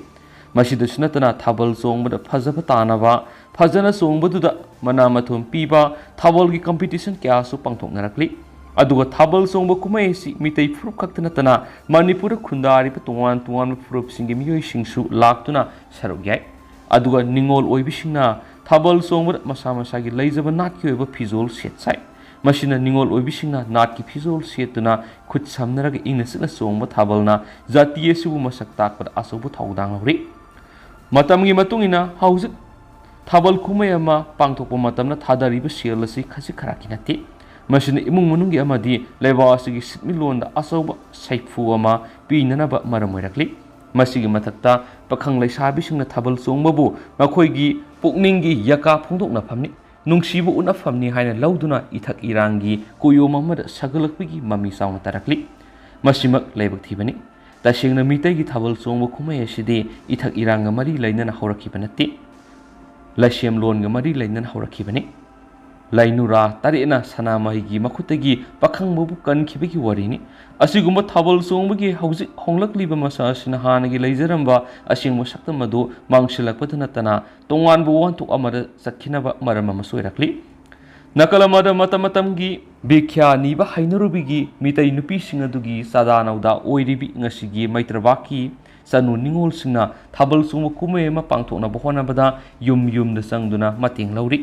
ꯃꯁꯤꯗꯁꯨ ꯅꯠꯇꯅ ꯊꯥꯕꯜ ꯆꯣꯡꯕꯗ ꯐꯖꯕ ꯇꯥꯅꯕ, ꯐꯖꯅ ꯆꯣꯡꯕꯗꯨꯗ ꯃꯅꯥ ꯃꯊꯨꯝ ꯄꯤꯕ ꯊꯥꯕꯜꯒꯤ ꯀꯝꯄꯤꯇꯤꯁꯟ ꯀꯌꯥꯁꯨ ꯄꯥꯡꯊꯣꯛꯅꯔꯛꯂꯤ꯫ ꯑꯗꯨꯒ ꯊꯥꯕꯜ ꯆꯣꯡꯕ ꯀꯨꯝꯍꯩ ꯑꯁꯤ ꯃꯤꯇꯩ ꯐꯨꯔꯨꯞ ꯈꯛꯇ ꯅꯠꯇꯅ ꯃꯅꯤꯄꯨꯔꯗ ꯈꯨꯟꯗꯥꯔꯤꯕ ꯇꯣꯉꯥꯟ ꯇꯣꯉꯥꯟꯕ ꯐꯨꯔꯨꯞꯁꯤꯡꯒꯤ ꯃꯤꯑꯣꯏꯁꯤꯡꯁꯨ ꯂꯥꯛꯇꯨꯅ ꯁꯔꯨꯛ ꯌꯥꯏ꯫ ꯑꯗꯨꯒ ꯅꯤꯉꯣꯜ ꯑꯣꯏꯕꯤꯁꯤꯡꯅ ꯊꯥꯕꯜ ꯆꯣꯡꯕꯗ ꯃꯁꯥ ꯃꯁꯥꯒꯤ ꯂꯩꯖꯕ ꯅꯥꯠꯀꯤ ꯑꯣꯏꯕ ꯐꯤꯖꯣꯜ ꯁꯦꯠ ꯁꯥꯏ꯫ ꯃꯁꯤꯅ ꯅꯤꯉꯣꯜ ꯑꯣꯏꯕꯤꯁꯤꯡꯅ ꯅꯥꯠꯀꯤ ꯐꯤꯖꯣꯜ ꯁꯦꯠꯇꯨꯅ ꯈꯨꯠ ꯁꯝꯅꯔꯒ ꯏꯪꯅ ꯆꯤꯛꯅ ꯆꯣꯡꯕ ꯊꯥꯕꯜꯅ ꯖꯥꯇꯤ ꯑꯁꯤꯕꯨ ꯃꯁꯛ ꯇꯥꯛꯄꯗ ꯑꯆꯧꯕ ꯊꯧꯗꯥꯡ ꯂꯧꯔꯤ꯫ ꯃꯇꯝꯒꯤ ꯃꯇꯨꯡ ꯏꯟꯅ ꯍꯧꯖꯤꯛ ꯊꯥꯕꯜ ꯀꯨꯝꯍꯩ ꯑꯃ ꯄꯥꯡꯊꯣꯛꯄ ꯃꯇꯝꯗ ꯊꯥꯗꯔꯤꯕ ꯁꯦꯜ ꯑꯁꯤ ꯈꯖꯤꯛ ꯈꯔꯥꯛꯀꯤ ꯅꯠꯇꯦ꯫ ꯃꯁꯤꯅ ꯏꯃꯨꯡ ꯃꯅꯨꯡꯒꯤ ꯑꯃꯗꯤ ꯂꯩꯕꯥꯛ ꯑꯁꯤꯒꯤ ꯁꯤꯟꯃꯤꯠꯂꯣꯟꯗ ꯑꯆꯧꯕ ꯁꯥꯐꯨ ꯑꯃ ꯄꯤꯅꯅꯕ ꯃꯔꯝ ꯑꯣꯏꯔꯛꯂꯤ꯫ ꯃꯁꯤꯒꯤ ꯃꯊꯛꯇ ꯄꯥꯈꯪ ꯂꯩꯁꯥꯕꯤꯁꯤꯡꯅ ꯊꯥꯕꯜ ꯆꯣꯡꯕꯕꯨ ꯃꯈꯣꯏꯒꯤ ꯄꯨꯛꯅꯤꯡꯒꯤ ꯌꯥꯀꯥ ꯐꯣꯡꯗꯣꯛꯅꯐꯝꯅꯤ, ꯅꯨꯡꯁꯤꯕ ꯎꯠꯅꯐꯝꯅꯤ ꯍꯥꯏꯅ ꯂꯧꯗꯨꯅ ꯏꯊꯛ ꯏꯔꯥꯡꯒꯤ ꯀꯨꯌꯣꯝ ꯑꯃꯗ ꯁꯥꯒꯠꯂꯛꯄꯒꯤ ꯃꯃꯤ ꯆꯥꯎꯅ ꯇꯥꯔꯛꯂꯤ꯫ ꯃꯁꯤꯃꯛ ꯂꯥꯏꯕꯛ ꯊꯤꯕꯅꯤ꯫ ꯇꯁꯦꯡꯅ ꯃꯤꯇꯩꯒꯤ ꯊꯥꯕꯜ ꯆꯣꯡꯕ ꯀꯨꯝꯍꯩ ꯑꯁꯤꯗꯤ ꯏꯊꯛ ꯏꯔꯥꯡꯒ ꯃꯔꯤ ꯂꯩꯅꯅ ꯍꯧꯔꯛꯈꯤꯕ ꯅꯠꯇꯦ, ꯂꯥꯏꯁꯦꯝꯂꯣꯟꯒ ꯃꯔꯤ ꯂꯩꯅꯅ ꯍꯧꯔꯛꯈꯤꯕꯅꯤ꯫ ꯂꯩꯅꯨꯔꯥ ꯇꯔꯦꯠꯅ ꯁꯅꯥꯃꯍꯤꯒꯤ ꯃꯈꯨꯠꯇꯒꯤ ꯄꯥꯈꯪꯕꯕꯨ ꯀꯟꯈꯤꯕꯒꯤ ꯋꯥꯔꯤꯅꯤ꯫ ꯑꯁꯤꯒꯨꯝꯕ ꯊꯥꯕꯜ ꯆꯣꯡꯕꯒꯤ ꯍꯧꯖꯤꯛ ꯍꯣꯡꯂꯛꯂꯤꯕ ꯃꯁꯥ ꯑꯁꯤꯅ ꯍꯥꯟꯅꯒꯤ ꯂꯩꯖꯔꯝꯕ ꯑꯁꯦꯡꯕ ꯁꯛꯇꯝ ꯑꯗꯨ ꯃꯥꯡꯁꯤꯜꯂꯛꯄꯗ ꯅꯠꯇꯅ ꯇꯣꯉꯥꯟꯕ ꯋꯥꯍꯟꯊꯣꯛ ꯑꯃꯗ ꯆꯠꯈꯤꯅꯕ ꯃꯔꯝ ꯑꯃꯁꯨ ꯑꯣꯏꯔꯛꯂꯤ꯫ ꯅꯥꯀꯜ ꯑꯃꯗ ꯃꯇꯝ ꯃꯇꯝꯒꯤ ꯚꯤꯈ꯭ꯌꯥ ꯅꯤꯕ ꯍꯩꯅꯔꯨꯕꯒꯤ ꯃꯤꯇꯩ ꯅꯨꯄꯤꯁꯤꯡ ꯑꯗꯨꯒꯤ ꯆꯥꯗꯥ ꯅꯧꯗꯥ ꯑꯣꯏꯔꯤꯕꯤ ꯉꯁꯤꯒꯤ ꯃꯩꯇ꯭ꯔꯕꯥꯛꯀꯤ ꯆꯅꯨ ꯅꯤꯉꯣꯜꯁꯤꯡꯅ ꯊꯥꯕꯜ ꯆꯣꯡꯕ ꯀꯨꯝꯍꯩ ꯑꯃ ꯄꯥꯡꯊꯣꯛꯅꯕ ꯍꯣꯠꯅꯕꯗ ꯌꯨꯝ ꯌꯨꯝꯗ ꯆꯪꯗꯨꯅ ꯃꯇꯦꯡ ꯂꯧꯔꯤ꯫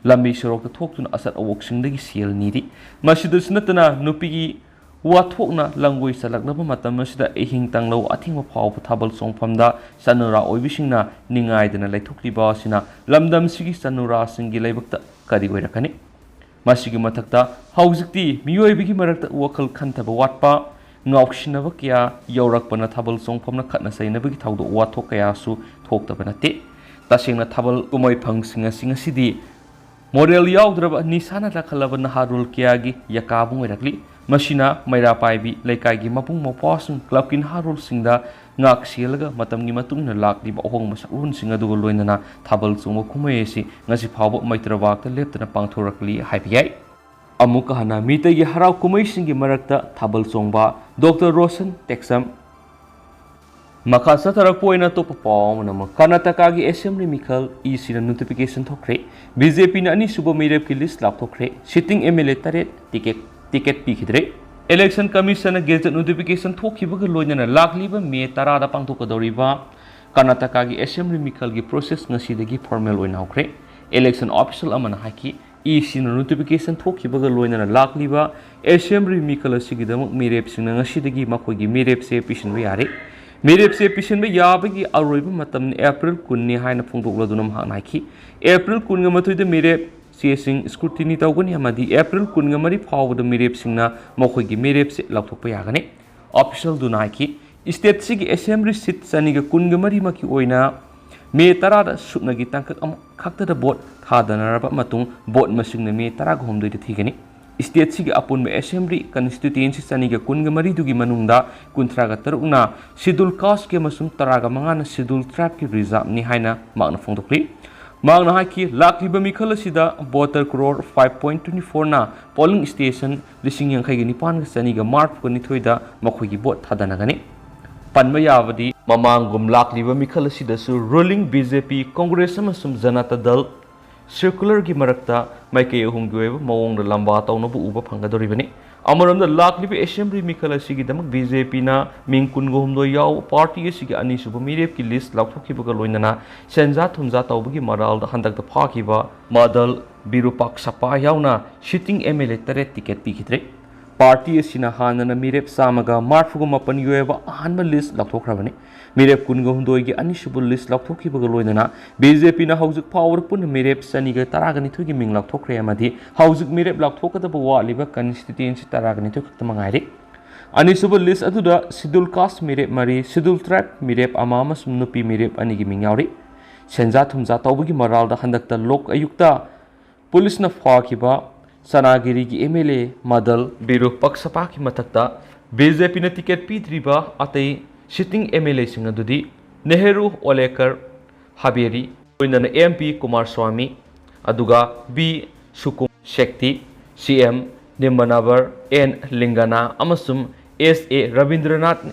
ꯂꯝꯕꯤ ꯁꯣꯔꯣꯛꯇ ꯊꯣꯛꯇꯨꯅ ꯑꯆꯠ ꯑꯋꯣꯛꯁꯤꯡꯗꯒꯤ ꯁꯦꯜ ꯅꯤꯔꯤ꯫ ꯃꯁꯤꯗꯁꯨ ꯅꯠꯇꯅ ꯅꯨꯄꯤꯒꯤ ꯋꯥꯊꯣꯛꯅ ꯂꯝꯒꯣꯏ ꯆꯠꯂꯛꯂꯕ ꯃꯇꯝ ꯑꯁꯤꯗ ꯑꯍꯤꯡ ꯇꯥꯡꯂꯧ ꯑꯊꯦꯡꯕ ꯐꯥꯎꯕ ꯊꯥꯕꯜ ꯆꯣꯡꯐꯝꯗ ꯆꯅꯨꯔꯥ ꯑꯣꯏꯕꯤꯁꯤꯡꯅ ꯅꯤꯡꯉꯥꯏꯗꯅ ꯂꯩꯊꯣꯛꯂꯤꯕ ꯑꯁꯤꯅ ꯂꯝꯗꯝꯁꯤꯒꯤ ꯆꯅꯨꯔꯥꯁꯤꯡꯒꯤ ꯂꯥꯏꯕꯛꯇ ꯀꯔꯤ ꯑꯣꯏꯔꯛꯀꯅꯤ? ꯃꯁꯤꯒꯤ ꯃꯊꯛꯇ ꯍꯧꯖꯤꯛꯇꯤ ꯃꯤꯑꯣꯏꯕꯒꯤ ꯃꯔꯛꯇ ꯋꯥꯈꯜ ꯈꯟꯊꯕ ꯋꯥꯠꯄ, ꯉꯥꯎꯁꯤꯟꯅꯕ ꯀꯌꯥ ꯌꯥꯎꯔꯛꯄꯅ ꯊꯥꯕꯜ ꯆꯣꯡꯐꯝꯅ ꯈꯠꯅ ꯆꯩꯅꯕꯒꯤ ꯊꯧꯗꯣꯛ ꯋꯥꯊꯣꯛ ꯀꯌꯥꯁꯨ ꯊꯣꯛꯇꯕ ꯅꯠꯇꯦ꯫ ꯇꯁꯦꯡꯅ ꯊꯥꯕꯜ ꯀꯨꯝꯍꯩ ꯐꯪꯁꯤꯡ ꯑꯁꯤ ꯉꯁꯤꯗꯤ ꯃꯣꯔꯦꯜ ꯌꯥꯎꯗ꯭ꯔꯕ ꯅꯤꯁꯥꯅ ꯂꯥꯛꯍꯜꯂꯕ ꯅꯍꯥꯔꯣꯜ ꯀꯌꯥꯒꯤ ꯌꯥꯀꯥꯕꯨꯡ ꯑꯣꯏꯔꯛꯂꯤ꯫ ꯃꯁꯤꯅ ꯃꯩꯔꯥ ꯄꯥꯏꯕꯤ ꯂꯩꯀꯥꯏꯒꯤ ꯃꯕꯨꯡ ꯃꯧꯄ꯭ꯋꯥꯁꯤꯡ, ꯀ꯭ꯂꯕꯀꯤ ꯅꯍꯥꯔꯣꯜꯁꯤꯡꯗ ꯉꯥꯛ ꯁꯦꯜꯂꯒ ꯃꯇꯝꯒꯤ ꯃꯇꯨꯡ ꯏꯟꯅ ꯂꯥꯛꯂꯤꯕ ꯑꯍꯣꯡꯕ ꯁꯛꯂꯣꯟꯁꯤꯡ ꯑꯗꯨꯒ ꯂꯣꯏꯅꯅ ꯊꯥꯕꯜ ꯆꯣꯡꯕ ꯀꯨꯝꯍꯩ ꯑꯁꯤ ꯉꯁꯤ ꯐꯥꯎꯕ ꯃꯩꯇ꯭ꯔꯕꯥꯛꯇ ꯂꯦꯞꯇꯅ ꯄꯥꯡꯊꯣꯔꯛꯂꯤ ꯍꯥꯏꯕ ꯌꯥꯏ꯫ ꯑꯃꯨꯛꯀ ꯍꯟꯅ ꯃꯤꯇꯩꯒꯤ ꯍꯔꯥꯎ ꯀꯨꯝꯍꯩꯁꯤꯡꯒꯤ ꯃꯔꯛꯇ ꯊꯥꯕꯜ ꯆꯣꯡꯕ ꯗꯣꯛꯇꯔ ꯔꯣꯁꯟ ꯇꯦꯛꯆꯝ꯫ ꯃꯈꯥ ꯆꯠꯊꯔꯛꯄ ꯑꯣꯏꯅ ꯑꯇꯣꯞꯄ ꯄꯥꯎ ꯑꯃꯅ ꯑꯃꯨꯛ ꯀꯔꯅꯥꯇꯀꯥꯒꯤ ꯑꯦꯁꯦꯝꯕ꯭ꯂꯤ ꯃꯤꯈꯜ ꯏ ꯁꯤꯅ ꯅꯣꯇꯤꯐꯤꯀꯦꯁꯟ ꯊꯣꯛꯈ꯭ꯔꯦ꯫ ꯕꯤ ꯖꯦ ꯄꯤꯅ ꯑꯅꯤꯁꯨꯕ ꯃꯤꯔꯦꯞꯀꯤ ꯂꯤꯁ ꯂꯥꯎꯊꯣꯛꯈ꯭ꯔꯦ꯫ ꯁꯤꯇꯤꯡ ꯑꯦꯝ ꯑꯦꯜ ꯑꯦ ꯇꯔꯦꯠ ꯇꯤꯀꯦꯠ, ꯇꯤꯀꯦꯠ ꯄꯤꯈꯤꯗ꯭ꯔꯦ꯫ ꯏꯂꯦꯛꯁꯟ ꯀꯃꯤꯁꯟꯅ ꯒꯦꯖꯦꯠ ꯅꯣꯇꯤꯐꯤꯀꯦꯁꯟ ꯊꯣꯛꯈꯤꯕꯒ ꯂꯣꯏꯅꯅ ꯂꯥꯛꯂꯤꯕ ꯃꯦ ꯇꯔꯥꯗ ꯄꯥꯡꯊꯣꯛꯀꯗꯧꯔꯤꯕ ꯀꯔꯅꯥꯇꯀꯥꯒꯤ ꯑꯦꯁꯦꯝꯕ꯭ꯂꯤ ꯃꯤꯈꯜꯒꯤ ꯄ꯭ꯔꯣꯁꯦꯁ ꯉꯁꯤꯗꯒꯤ ꯐꯣꯔꯃꯦꯜ ꯑꯣꯏꯅ ꯍꯧꯈ꯭ꯔꯦ꯫ ꯏꯂꯦꯛꯁꯟ ꯑꯣꯐꯤꯁꯤꯌꯦꯜ ꯑꯃꯅ ꯍꯥꯏꯈꯤ, ꯏ ꯁꯤꯅ ꯅꯣꯇꯤꯐꯤꯀꯦꯁꯟ ꯊꯣꯛꯈꯤꯕꯒ ꯂꯣꯏꯅꯅ ꯂꯥꯛꯂꯤꯕ ꯑꯦꯁꯦꯝꯕ꯭ꯂꯤ ꯃꯤꯈꯜ ꯑꯁꯤꯒꯤꯗꯃꯛ ꯃꯤꯔꯦꯞꯁꯤꯡꯅ ꯉꯁꯤꯗꯒꯤ ꯃꯈꯣꯏꯒꯤ ꯃꯤꯔꯦꯞꯁꯦ ꯄꯤꯁꯤꯟꯕ ꯌꯥꯔꯦ꯫ ꯃꯤꯔꯦꯞꯁꯦ ꯄꯤꯁꯤꯟꯕ ꯌꯥꯕꯒꯤ ꯑꯔꯣꯏꯕ ꯃꯇꯝꯅ ꯑꯦꯄ꯭ꯔꯤꯜ ꯀꯨꯟꯅꯤ ꯍꯥꯏꯅ ꯐꯣꯡꯗꯣꯛꯂꯗꯨꯅ ꯃꯍꯥꯛꯅ ꯍꯥꯏꯈꯤ, ꯑꯦꯄ꯭ꯔꯤꯜ ꯀꯨꯟꯒ ꯃꯥꯊꯣꯏꯗ ꯃꯤꯔꯦꯞ ꯆꯦꯁꯤꯡ ꯁ꯭ꯀ꯭ꯔꯨꯇꯤꯅꯤ ꯇꯧꯒꯅꯤ ꯑꯃꯗꯤ ꯑꯦꯄ꯭ꯔꯤꯜ ꯀꯨꯟꯒ ꯃꯔꯤ ꯐꯥꯎꯕꯗ ꯃꯤꯔꯦꯞꯁꯤꯡꯅ ꯃꯈꯣꯏꯒꯤ ꯃꯤꯔꯦꯞꯁꯦ ꯂꯧꯊꯣꯛꯄ ꯌꯥꯒꯅꯤ꯫ ꯑꯣꯐꯤꯁꯤꯌꯦꯜꯗꯨꯅ ꯍꯥꯏꯈꯤ, ꯁ꯭ꯇꯦꯠꯁꯤꯒꯤ ꯑꯦꯁꯦꯝꯕ꯭ꯂꯤ ꯁꯤꯠ ꯆꯅꯤꯒ ꯀꯨꯟꯒ ꯃꯔꯤꯃꯛꯀꯤ ꯑꯣꯏꯅ ꯃꯦ ꯇꯔꯥꯗ ꯁꯨꯞꯅꯒꯤ ꯇꯥꯡꯀꯛ ꯑꯃꯈꯛꯇꯗ ꯚꯣꯠ ꯊꯥꯗꯅꯔꯕ ꯃꯇꯨꯡ ꯚꯣꯠ ꯃꯁꯤꯡꯅ ꯃꯦ ꯇꯔꯥꯒ ꯍꯨꯝꯗꯣꯏꯗ ꯊꯤꯒꯅꯤ꯫ ꯁ꯭ꯇꯦꯠꯁꯤꯒꯤ ꯑꯄꯨꯟꯕ ꯑꯦꯁꯦꯝꯕ꯭ꯂꯤ ꯀꯟꯁꯇꯤꯇ꯭ꯌꯨꯌꯦꯟꯁꯤ ꯆꯅꯤꯒ ꯀꯨꯟꯒ ꯃꯔꯤꯗꯨꯒꯤ ꯃꯅꯨꯡꯗ ꯀꯨꯟꯊ꯭ꯔꯥꯒ ꯇꯔꯨꯛꯅ ꯁꯤꯗꯨꯜ ꯀꯥꯁꯀꯤ ꯑꯃꯁꯨꯡ ꯇꯔꯥꯒ ꯃꯉꯥꯅ ꯁꯤꯗꯨꯜ ꯇ꯭ꯔꯥꯏꯕꯀꯤ ꯔꯤꯖꯥꯔꯕꯅꯤ ꯍꯥꯏꯅ ꯃꯍꯥꯛꯅ ꯐꯣꯡꯗꯣꯛꯂꯤ꯫ ꯃꯍꯥꯛꯅ ꯍꯥꯏꯈꯤ, ꯂꯥꯛꯂꯤꯕ ꯃꯤꯈꯜ ꯑꯁꯤꯗ voter crore five point twenty ꯐꯣꯔꯅ ꯄꯣꯂꯤꯡ ꯁ꯭ꯇꯦꯁꯟ ꯂꯤꯁꯤꯡ ꯌꯥꯡꯈꯩꯒ ꯅꯤꯄꯥꯟꯒ ꯆꯅꯤꯒ ꯃꯔꯤꯐꯨꯒ ꯅꯤꯊꯣꯏꯗ ꯃꯈꯣꯏꯒꯤ ꯚꯣꯠ ꯊꯥꯗꯅꯒꯅꯤ꯫ ꯄꯟꯕ ꯌꯥꯕꯗꯤ ꯃꯃꯥꯡꯒꯨꯝ ꯂꯥꯛꯂꯤꯕ ꯃꯤꯈꯜ ꯑꯁꯤꯗꯁꯨ ꯔꯨꯂꯤꯡ ꯕꯤ ꯖꯦ ꯄꯤ, ꯀꯣꯡꯒ꯭ꯔꯦꯁ ꯑꯃꯁꯨꯡ ꯖꯅꯇꯥ ꯗꯜ ꯁꯦꯀꯨꯂꯔꯒꯤ ꯃꯔꯛꯇ ꯃꯥꯏꯀꯩ ꯑꯍꯨꯝꯒꯤ ꯑꯣꯏꯕ ꯃꯑꯣꯡꯗ ꯂꯝꯕꯥ ꯇꯧꯅꯕ ꯎꯕ ꯐꯪꯒꯗꯧꯔꯤꯕꯅꯤ꯫ ꯑꯃꯔꯣꯝꯗ, ꯂꯥꯛꯂꯤꯕ ꯑꯦꯁꯦꯝꯕ꯭ꯂꯤ ꯃꯤꯈꯜ ꯑꯁꯤꯒꯤꯗꯃꯛ ꯕꯤ ꯖꯦ ꯄꯤꯅ ꯃꯤꯡ ꯀꯨꯟꯒ ꯍꯨꯝꯗꯣꯏ ꯌꯥꯎꯕ ꯄꯥꯔꯇꯤ ꯑꯁꯤꯒꯤ ꯑꯅꯤꯁꯨꯕ ꯃꯤꯔꯦꯞꯀꯤ ꯂꯤꯁ ꯂꯥꯎꯊꯣꯛꯈꯤꯕꯒ ꯂꯣꯏꯅꯅ ꯁꯦꯟꯖꯥ ꯊꯨꯝꯖꯥ ꯇꯧꯕꯒꯤ ꯃꯔꯥꯜꯗ ꯍꯟꯗꯛꯇ ꯐꯥꯈꯤꯕ ꯃꯗꯜ ꯕꯤꯔꯨꯄꯥꯛꯁꯄꯥ ꯌꯥꯎꯅ ꯁꯤꯇꯤꯡ ꯑꯦꯝ ꯑꯦꯜ ꯑꯦ ꯇꯔꯦꯠ ꯇꯤꯀꯦꯠ ꯄꯤꯈꯤꯗ꯭ꯔꯦ꯫ ꯄꯥꯔꯇꯤ ꯑꯁꯤꯅ ꯍꯥꯟꯅꯅ ꯃꯤꯔꯦꯞ ꯆꯥꯝꯃꯒ ꯃꯔꯤꯐꯨꯒ ꯃꯥꯄꯟꯒꯤ ꯑꯣꯏꯕ ꯑꯍꯥꯟꯕ ꯂꯤꯁ ꯂꯥꯎꯊꯣꯛꯈ꯭ꯔꯕꯅꯤ꯫ ꯃꯤꯔꯦꯞ ꯀꯨꯟꯒ ꯍꯨꯝꯗꯣꯏꯒꯤ ꯑꯅꯤꯁꯨꯕ ꯂꯤꯁ ꯂꯥꯎꯊꯣꯛꯈꯤꯕꯒ ꯂꯣꯏꯅꯅ ꯕꯤ ꯖꯦ ꯄꯤꯅ ꯍꯧꯖꯤꯛ ꯐꯥꯎꯕꯗ ꯄꯨꯟꯅ ꯃꯤꯔꯦꯞ ꯆꯅꯤꯒ ꯇꯔꯥꯒ ꯅꯤꯊꯣꯏꯒꯤ ꯃꯤꯡ ꯂꯥꯎꯊꯣꯛꯈ꯭ꯔꯦ ꯑꯃꯗꯤ ꯍꯧꯖꯤꯛ ꯃꯤꯔꯦꯞ ꯂꯥꯎꯊꯣꯛꯀꯗꯕ ꯋꯥꯠꯂꯤꯕ ꯀꯟꯁꯇꯤꯇ꯭ꯌꯨꯌꯦꯟꯁꯤ ꯇꯔꯥꯒ ꯅꯤꯊꯣꯏ ꯈꯛꯇ ꯃꯉꯥꯏꯔꯦ꯫ ꯑꯅꯤꯁꯨꯕ ꯂꯤꯁ ꯑꯗꯨꯗ ꯁꯤꯗꯨꯜ ꯀꯥꯁ ꯃꯤꯔꯦꯞ ꯃꯔꯤ, ꯁꯤꯗꯨꯜ ꯇ꯭ꯔꯥꯏꯕ ꯃꯤꯔꯦꯞ ꯑꯃ ꯑꯃꯁꯨꯡ ꯅꯨꯄꯤ ꯃꯤꯔꯦꯞ ꯑꯅꯤꯒꯤ ꯃꯤꯡ ꯌꯥꯎꯔꯤ꯫ ꯁꯦꯟꯖꯥ ꯊꯨꯝꯖꯥ ꯇꯧꯕꯒꯤ ꯃꯔꯥꯜꯗ ꯍꯟꯗꯛꯇ ꯂꯣꯛ ꯑꯌꯨꯛꯇ ꯄꯨꯂꯤꯁꯅ ꯐꯥꯈꯤꯕ ꯆꯅꯥꯒꯤꯔꯤꯒꯤ ꯑꯦꯝ ꯑꯦꯜ ꯑꯦ ꯃꯗꯜ ꯕꯤꯔꯨꯄꯛꯁꯄꯥꯒꯤ ꯃꯊꯛꯇ ꯕꯤ ꯖꯦ ꯄꯤꯅ ꯇꯤꯀꯦꯠ ꯄꯤꯗ꯭ꯔꯤꯕ ꯑꯇꯩ ꯁꯤꯇꯤꯡ ꯑꯦꯝ ꯑꯦꯜ ꯑꯦꯁꯤꯡ ꯑꯗꯨꯗꯤ ꯅꯦꯍꯔꯨ ꯑꯣꯂꯦꯀꯔ ꯍꯥꯕꯦꯔꯤ, ꯂꯣꯏꯅꯅ ꯑꯦꯝ ꯄꯤ ꯀꯨꯃꯥꯔ ꯁ꯭ꯋꯥꯃꯤ, ꯑꯗꯨꯒ ꯕꯤ ꯁꯨꯀꯨꯝ ꯁꯦꯛꯇꯤ, ꯁꯤ ꯑꯦꯝ ꯅꯤꯝꯕꯅꯥꯕꯔ ꯑꯦꯟ ꯂꯤꯡꯒꯅꯥ ꯑꯃꯁꯨꯡ ꯑꯦꯁ ꯑꯦ ꯔꯕꯤꯟꯗ꯭ꯔꯅꯥꯊ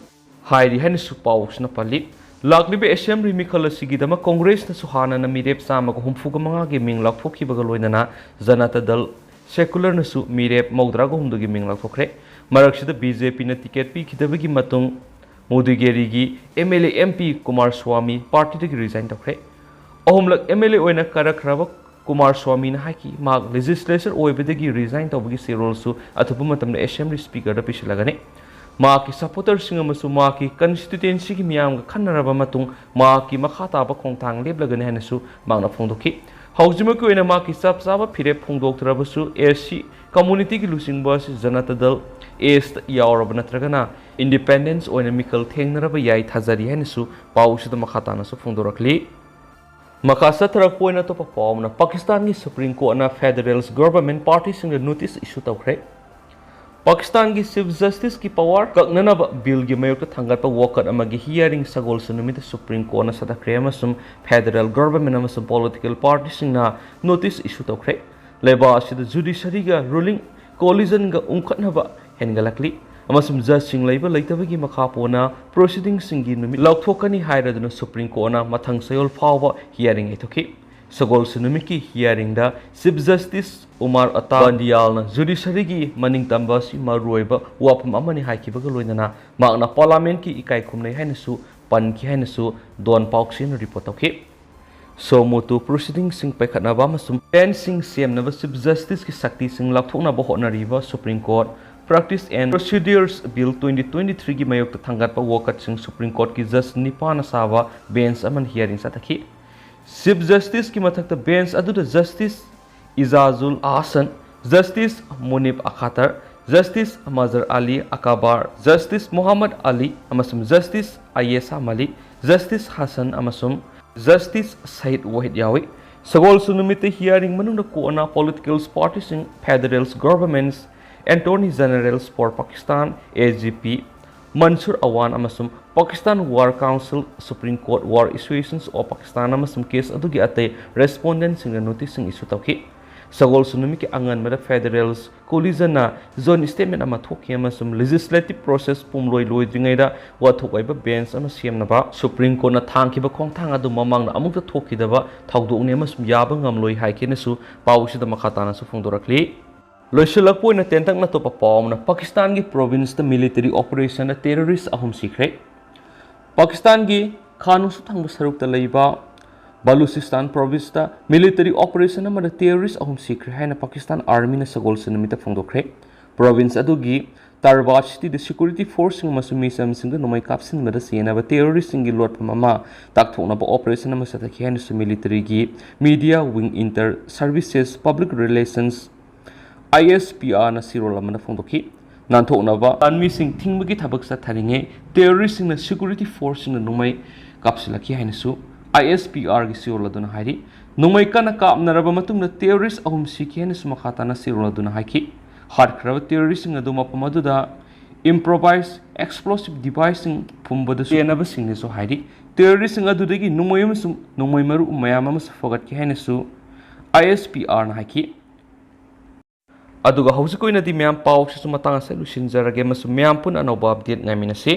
ꯍꯥꯏꯔꯤ ꯍꯥꯏꯅꯁꯨ ꯄꯥꯎꯁꯤꯅ ꯄꯜꯂꯤ꯫ ꯂꯥꯛꯂꯤꯕ ꯑꯦꯁꯦꯝꯕ꯭ꯂꯤ ꯃꯤꯈꯜ ꯑꯁꯤꯒꯤꯗꯃꯛ ꯀꯣꯡꯒ꯭ꯔꯦꯁꯅꯁꯨ ꯍꯥꯟꯅꯅ ꯃꯤꯔꯦꯞ ꯆꯥꯝꯃꯒ ꯍꯨꯝꯐꯨꯒ ꯃꯉꯥꯒꯤ ꯃꯤꯡ ꯂꯥꯎꯊꯣꯛꯈꯤꯕꯒ ꯂꯣꯏꯅꯅ ꯖꯅꯇꯥ ꯗꯜ ꯁꯦꯀꯨꯂꯔꯅꯁꯨ ꯃꯤꯔꯦꯞ ꯃꯧꯗ꯭ꯔꯥꯒ ꯍꯨꯝꯗꯣꯏꯒꯤ ꯃꯤꯡ ꯂꯥꯎꯊꯣꯛꯈ꯭ꯔꯦ꯫ ꯃꯔꯛꯁꯤꯗ ꯕꯤ ꯖꯦ ꯄꯤꯅ ꯇꯤꯀꯦꯠ ꯄꯤꯈꯤꯗꯕꯒꯤ ꯃꯇꯨꯡ ꯃꯨꯗꯨꯒꯦꯔꯤꯒꯤ M L A M P Kumaraswamy ꯄꯥꯔꯇꯤꯗꯒꯤ ꯔꯤꯖꯥꯏꯟ ꯇꯧꯈ꯭ꯔꯦ꯫ ꯑꯍꯨꯝꯂꯛ ꯑꯦꯝ ꯑꯦꯜ ꯑꯦ ꯑꯣꯏꯅ ꯀꯥꯔꯛꯈ꯭ꯔꯕ ꯀꯨꯃꯥꯔ ꯁ꯭ꯋꯥꯃꯤꯅ ꯍꯥꯏꯈꯤ, ꯃꯍꯥꯛ ꯂꯦꯖꯤꯁꯂꯦꯆꯔ ꯑꯣꯏꯕꯗꯒꯤ ꯔꯤꯖꯥꯏꯟ ꯇꯧꯕꯒꯤ ꯆꯦꯔꯣꯜꯁꯨ ꯑꯊꯨꯕ ꯃꯇꯝꯗ ꯑꯦꯁꯦꯝꯕ꯭ꯂꯤ ꯁ꯭ꯄꯤꯀꯔꯗ ꯄꯤꯁꯤꯜꯂꯒꯅꯤ꯫ ꯃꯍꯥꯛꯀꯤ ꯁꯄꯣꯔꯇꯔꯁꯤꯡ ꯑꯃꯁꯨꯡ ꯃꯍꯥꯛꯀꯤ ꯀꯟꯁꯇꯤꯇ꯭ꯌꯨꯌꯦꯟꯁꯤꯒꯤ ꯃꯤꯌꯥꯝꯒ ꯈꯟꯅꯔꯕ ꯃꯇꯨꯡ ꯃꯍꯥꯛꯀꯤ ꯃꯈꯥ ꯇꯥꯕ ꯈꯣꯡꯊꯥꯡ ꯂꯦꯞꯂꯒꯅꯤ ꯍꯥꯏꯅꯁꯨ ꯃꯍꯥꯛꯅ ꯐꯣꯡꯗꯣꯛꯈꯤ꯫ ꯍꯧꯖꯤꯛꯃꯛꯀꯤ ꯑꯣꯏꯅ ꯃꯍꯥꯛꯀꯤ ꯆꯞ ꯆꯥꯕ ꯐꯤꯔꯦꯞ ꯐꯣꯡꯗꯣꯛꯇ꯭ꯔꯕꯁꯨ, ꯑꯦꯁ ꯁꯤ ꯀꯝꯃꯨꯅꯤꯇꯤꯒꯤ ꯂꯨꯆꯤꯡꯕ ꯑꯁꯤ ꯖꯅꯇꯥ ꯗꯜ ꯑꯦꯁꯇ ꯌꯥꯎꯔꯕ ꯅꯠꯇ꯭ꯔꯒꯅ ꯏꯟꯗꯤꯄꯦꯟꯗꯦꯟꯁ ꯑꯣꯏꯅ ꯃꯤꯈꯜ ꯊꯦꯡꯅꯔꯕ ꯌꯥꯏ ꯊꯥꯖꯔꯤ ꯍꯥꯏꯅꯁꯨ ꯄꯥꯎꯁꯤꯗ ꯃꯈꯥ ꯇꯥꯅꯁꯨ ꯐꯣꯡꯗꯣꯔꯛꯂꯤ꯫ ꯃꯈꯥ ꯆꯠꯊꯔꯛꯄ ꯑꯣꯏꯅ ꯑꯇꯣꯞꯄ ꯄꯥꯎ ꯑꯃꯅ, ꯄꯥꯀꯤꯁꯇꯥꯟꯒꯤ ꯁꯨꯄ꯭ꯔꯤꯝ ꯀꯣꯔꯠꯅ ꯐꯦꯗꯔꯦꯜ ꯒꯚꯔꯟꯃꯦꯟꯠ ꯄꯥꯔꯇꯤꯁꯤꯡꯗ ꯅꯣꯇꯤꯁ ꯏꯁꯨ ꯇꯧꯈ꯭ꯔꯦ꯫ ꯄꯥꯀꯤꯁꯇꯥꯟꯒꯤ ꯆꯤꯐ ꯖꯁꯇꯤꯁꯀꯤ ꯄꯋꯥꯔ ꯀꯛꯅꯅꯕ ꯕꯤꯜꯒꯤ ꯃꯥꯌꯣꯛꯇ ꯊꯥꯡꯒꯠꯄ ꯋꯥꯀꯠ ꯑꯃꯒꯤ ꯍꯤꯌꯥꯔꯤꯡ ꯁꯒꯣꯜꯁꯦꯟ ꯅꯨꯃꯤꯠꯇ ꯁꯨꯄ꯭ꯔꯤꯝ ꯀꯣꯔꯠꯅ ꯁꯥꯊꯈ꯭ꯔꯦ ꯑꯃꯁꯨꯡ ꯐꯦꯗꯔꯦꯜ ꯒꯚꯔꯟꯃꯦꯟꯠ ꯑꯃꯁꯨꯡ ꯄꯣꯂꯤꯇꯤꯀꯦꯜ ꯄꯥꯔꯇꯤꯁꯤꯡꯅ ꯅꯣꯇꯤꯁ ꯏꯁꯨ ꯇꯧꯈ꯭ꯔꯦ꯫ ꯂꯩꯕꯥꯛ ꯑꯁꯤꯗ ꯖꯨꯗꯤꯁꯔꯤꯒ ꯔꯨꯂꯤꯡ ꯀꯣꯂꯤꯖꯟꯒ ꯎꯪꯈꯠꯅꯕ ꯍꯦꯟꯒꯠꯂꯛꯂꯤ ꯑꯃꯁꯨꯡ ꯖꯖꯁꯤꯡ ꯂꯩꯕ ꯂꯩꯇꯕꯒꯤ ꯃꯈꯥ ꯄꯣꯟꯅ ꯄ꯭ꯔꯣꯁꯤꯗꯤꯡꯁꯤꯡꯒꯤ ꯅꯨꯃꯤꯠ ꯂꯥꯎꯊꯣꯛꯀꯅꯤ ꯍꯥꯏꯔꯗꯨꯅ ꯁꯨꯄ꯭ꯔꯤꯝ ꯀꯣꯔꯠꯅ ꯃꯊꯪ ꯆꯌꯣꯜ ꯐꯥꯎꯕ ꯍꯤꯌꯥꯔꯤꯡ ꯌꯩꯊꯣꯛꯈꯤ꯫ ꯁꯒꯣꯜꯁꯦꯟ ꯅꯨꯃꯤꯠꯀꯤ ꯍꯤꯌꯥꯔꯤꯡꯗ ꯆꯤꯐ ꯖꯁꯇꯤꯁ ꯎꯃꯥꯔ ꯑꯇꯥ ꯕꯟꯗꯤꯌꯥꯜꯅ ꯖꯨꯗꯤꯁꯔꯤꯒꯤ ꯃꯅꯤꯡ ꯇꯝꯕ ꯑꯁꯤ ꯃꯔꯨꯑꯣꯏꯕ ꯋꯥꯐꯝ ꯑꯃꯅꯤ ꯍꯥꯏꯈꯤꯕꯒ ꯂꯣꯏꯅꯅ ꯃꯍꯥꯛꯅ ꯄꯥꯔꯂꯥꯃꯦꯟꯠꯀꯤ ꯏꯀꯥꯏ ꯈꯨꯝꯅꯩ ꯍꯥꯏꯅꯁꯨ ꯄꯟꯈꯤ ꯍꯥꯏꯅꯁꯨ ꯗꯣꯟ ꯄꯥꯎꯆꯦꯅ ꯔꯤꯄꯣꯔꯠ ꯇꯧꯈꯤ꯫ ꯁꯣ ꯃꯣꯇꯨ ꯄ꯭ꯔꯣꯁꯤꯗꯤꯡꯁꯤꯡ ꯄꯥꯏꯈꯠꯅꯕ ꯑꯃꯁꯨꯡ ꯕꯦꯟꯁꯁꯤꯡ ꯁꯦꯝꯅꯕ ꯆꯤꯐ ꯖꯁꯇꯤꯁꯀꯤ ꯁꯛꯇꯤꯁꯤꯡ ꯂꯥꯞꯊꯣꯛꯅꯕ ꯍꯣꯠꯅꯔꯤꯕ supreme court practice and procedures bill twenty twenty ꯊ꯭ꯔꯤꯒꯤ ꯃꯥꯌꯣꯛꯇ ꯊꯥꯡꯒꯠꯄ ꯋꯥꯀꯠꯁꯤꯡ ꯁꯨꯄ꯭ꯔꯤꯝ ꯀꯣꯔꯠꯀꯤ ꯖꯁ ꯅꯤꯄꯥꯟꯅ ꯁꯥꯕ ꯕꯦꯟꯁ ꯑꯃꯅ ꯍꯤꯌꯥꯔꯤꯡ ꯆꯠꯊꯈꯤ꯫ ꯆꯤꯐ ꯖꯁꯇꯤꯁꯀꯤ ꯃꯊꯛꯇ ꯕꯦꯟꯁ ꯑꯗꯨꯗ ꯖꯁꯇꯤꯁ ꯏꯖꯥꯖꯨꯜ ꯑꯍꯁꯟ, ꯖꯁꯇꯤꯁ ꯃꯨꯅꯤꯕ ꯑꯈꯥꯇꯔ, ꯖꯁꯇꯤꯁ ꯃꯖꯔ ꯑꯂꯤ ꯑꯀꯕꯥꯔ, ꯖꯁꯇꯤꯁ ꯃꯨꯍꯝꯃꯗ ꯑꯂꯤ ꯑꯃꯁꯨꯡ ꯖꯁꯇꯤꯁ ꯑꯌꯦꯁꯥ ꯃꯂꯤꯛ, ꯖꯁꯇꯤꯁ ꯍꯁꯟ ꯑꯃꯁꯨꯡ ꯖꯁꯇꯤꯁ ꯁꯌꯤꯗ ꯋꯥꯍꯤꯗ ꯌꯥꯎꯏ꯫ ꯁꯒꯣꯜꯁꯦꯟ ꯅꯨꯃꯤꯠꯇ ꯍꯤꯌꯥꯔꯤꯡ ꯃꯅꯨꯡꯗ ꯀꯣꯟꯅ ꯄꯣꯂꯤꯇꯤꯀꯦꯜ ꯄꯥꯔꯇꯤꯁꯤꯡ, federal government, attorney general for Pakistan, A G P, Mansoor Awan ꯑꯃꯁꯨꯡ Pakistan bar council, supreme court bar association of Pakistan ꯑꯃꯁꯨꯡ ꯀꯦꯁ ꯑꯗꯨꯒꯤ ꯑꯇꯩ ꯔꯦꯁꯄꯣꯟꯗꯦꯟꯠꯁꯤꯡꯗ ꯅꯣꯇꯤꯁꯁꯤꯡ ꯏꯁꯨ ꯇꯧꯈꯤ꯫ ꯁꯒꯣꯜꯁꯦꯟ ꯅꯨꯃꯤꯠꯀꯤ ꯑꯉꯟꯕꯗ ꯐꯦꯗꯔꯦꯜ ꯀꯣꯂꯤꯖꯟꯅ ꯖꯣꯏꯟꯠ ꯁ꯭ꯇꯦꯠꯃꯦꯟꯠ ꯑꯃ ꯊꯣꯛꯈꯤ ꯑꯃꯁꯨꯡ ꯂꯦꯖꯤꯁꯂꯦꯇꯤꯚ ꯄ꯭ꯔꯣꯁꯦꯁ ꯄꯨꯝꯂꯣꯏ ꯂꯣꯏꯗ꯭ꯔꯤꯉꯩꯗ ꯋꯥꯊꯣꯛ ꯑꯣꯏꯕ ꯕꯦꯟꯁ ꯑꯃ ꯁꯦꯝꯅꯕ ꯁꯨꯄ꯭ꯔꯤꯝ ꯀꯣꯔꯠꯅ ꯊꯥꯡꯈꯤꯕ ꯈꯣꯡꯊꯥꯡ ꯑꯗꯨ ꯃꯃꯥꯡꯗ ꯑꯃꯨꯛꯇ ꯊꯣꯛꯈꯤꯗꯕ ꯊꯧꯗꯣꯛꯅꯤ ꯑꯃꯁꯨꯡ ꯌꯥꯕ ꯉꯝꯂꯣꯏ ꯍꯥꯏꯈꯤꯅꯁꯨ ꯄꯥꯎ ꯑꯁꯤꯗ ꯃꯈꯥ ꯇꯥꯅꯁꯨ ꯐꯣꯡꯗꯣꯔꯛꯂꯤ꯫ ꯂꯣꯏꯁꯤꯜꯂꯛꯄ ꯑꯣꯏꯅ ꯇꯦꯟꯇꯛꯅ ꯑꯇꯣꯞꯄ ꯄꯥꯎ ꯑꯃꯅ, ꯄꯥꯀꯤꯁꯇꯥꯟꯒꯤ ꯄ꯭ꯔꯣꯚꯤꯟꯁꯇ ꯃꯤꯂꯤꯇꯔꯤ ꯑꯣꯄꯔꯦꯁꯟꯗ ꯇꯦꯔꯣꯔꯤꯁ ꯑꯍꯨꯝ ꯁꯤꯈ꯭ꯔꯦ꯫ ꯄꯥꯀꯤꯁꯇꯥꯟꯒꯤ ꯈꯥ ꯅꯣꯡꯆꯨꯞ ꯊꯪꯕ ꯁꯔꯨꯛꯇ ꯂꯩꯕ ꯕꯂꯨꯆꯤꯁꯇꯥꯟ ꯄ꯭ꯔꯣꯚꯤꯟꯁꯇ ꯃꯤꯂꯤꯇꯔꯤ ꯑꯣꯄꯔꯦꯁꯟ ꯑꯃꯗ ꯇꯦꯔꯣꯔꯤꯁ ꯑꯍꯨꯝ ꯁꯤꯈ꯭ꯔꯦ ꯍꯥꯏꯅ ꯄꯥꯀꯤꯁꯇꯥꯟ ꯑꯥꯔꯃꯤꯅ ꯁꯒꯣꯜꯁꯦꯟ ꯅꯨꯃꯤꯠꯇ ꯐꯣꯡꯗꯣꯛꯈ꯭ꯔꯦ꯫ ꯄ꯭ꯔꯣꯚꯤꯟꯁ ꯑꯗꯨꯒꯤ ꯇꯔꯕꯥꯖ ꯁꯤꯇꯤꯗ ꯁꯦꯀ꯭ꯌꯨꯔꯤꯇꯤ ꯐꯣꯔꯁꯁꯤꯡ ꯑꯃꯁꯨꯡ ꯃꯤꯆꯝꯁꯤꯡꯗ ꯅꯣꯡꯃꯩ ꯀꯥꯞꯁꯤꯟꯕꯗ ꯆꯦꯟꯅꯕ ꯇꯦꯔꯣꯔꯤꯁꯁꯤꯡꯒꯤ ꯂꯣꯠꯐꯝ ꯑꯃ ꯇꯥꯛꯊꯣꯛꯅꯕ ꯑꯣꯄꯔꯦꯁꯟ ꯑꯃ ꯆꯠꯊꯈꯤ ꯍꯥꯏꯅꯁꯨ ꯃꯤꯂꯤꯇꯔꯤꯒꯤ media wing, inter services public relations, I S P ꯑꯥꯔꯅ ꯆꯦꯔꯣꯜ ꯑꯃꯗ ꯐꯣꯡꯗꯣꯛꯈꯤ꯫ ꯅꯥꯟꯊꯣꯛꯅꯕ ꯂꯥꯟꯃꯤꯁꯤꯡ ꯊꯤꯡꯕꯒꯤ ꯊꯕꯛ ꯆꯠꯊꯔꯤꯉꯩ ꯇꯦꯔꯣꯔꯤꯁꯁꯤꯡꯅ ꯁꯦꯀ꯭ꯌꯨꯔꯤꯇꯤ ꯐꯣꯔꯁꯁꯤꯡꯅ ꯅꯣꯡꯃꯩ ꯀꯥꯞꯁꯤꯜꯂꯛꯈꯤ ꯍꯥꯏꯅꯁꯨ ꯑꯥꯏ ꯑꯦꯁ ꯄꯤ ꯑꯥꯔꯒꯤ ꯆꯦꯔꯣꯜ ꯑꯗꯨꯅ ꯍꯥꯏꯔꯤ꯫ ꯅꯣꯡꯃꯩ ꯀꯟꯅ ꯀꯥꯞꯅꯔꯕ ꯃꯇꯨꯡꯗ ꯇꯦꯔꯣꯔꯤꯁ ꯑꯍꯨꯝ ꯁꯤꯈꯤ ꯍꯥꯏꯅꯁꯨ ꯃꯈꯥ ꯇꯥꯅ ꯆꯦꯔꯣꯜ ꯑꯗꯨꯅ ꯍꯥꯏꯈꯤ꯫ ꯍꯥꯠꯈ꯭ꯔꯕ ꯇꯦꯔꯣꯔꯤꯁꯁꯤꯡ ꯑꯗꯨ ꯃꯐꯝ ꯑꯗꯨꯗ ꯏꯝꯄ꯭ꯔꯣꯚꯥꯏꯖ ꯑꯦꯛꯁꯄ꯭ꯂꯣꯁꯤꯚ ꯗꯤꯚꯥꯏꯁꯁꯤꯡ ꯐꯨꯝꯕꯗ ꯆꯦꯟꯅꯕꯁꯤꯡꯅꯁꯨ ꯍꯥꯏꯔꯤ꯫ ꯇꯦꯔꯣꯔꯤꯁꯁꯤꯡ ꯑꯗꯨꯗꯒꯤ ꯅꯣꯡꯃꯩ ꯑꯃꯁꯨꯡ ꯅꯣꯡꯃꯩ ꯃꯔꯨ ꯃꯌꯥꯝ ꯑꯃꯁꯨ ꯐꯒꯠꯈꯤ ꯍꯥꯏꯅꯁꯨ ꯑꯥꯏ ꯑꯦꯁ ꯄꯤ ꯑꯥꯔꯅ ꯍꯥꯏꯈꯤ꯫ ꯑꯗꯨꯒ ꯍꯧꯖꯤꯛ ꯑꯣꯏꯅꯗꯤ ꯃꯌꯥꯝ ꯄꯥꯎꯁꯤꯁꯨ ꯃꯇꯥꯡ ꯑꯁꯤꯗ ꯂꯣꯏꯁꯤꯟꯖꯔꯒꯦ ꯑꯃꯁꯨꯡ ꯃꯌꯥꯝ ꯄꯨꯟꯅ ꯑꯅꯧꯕ ꯑꯞꯗꯦꯠ ꯉꯥꯏꯃꯤꯟꯅꯁꯤ꯫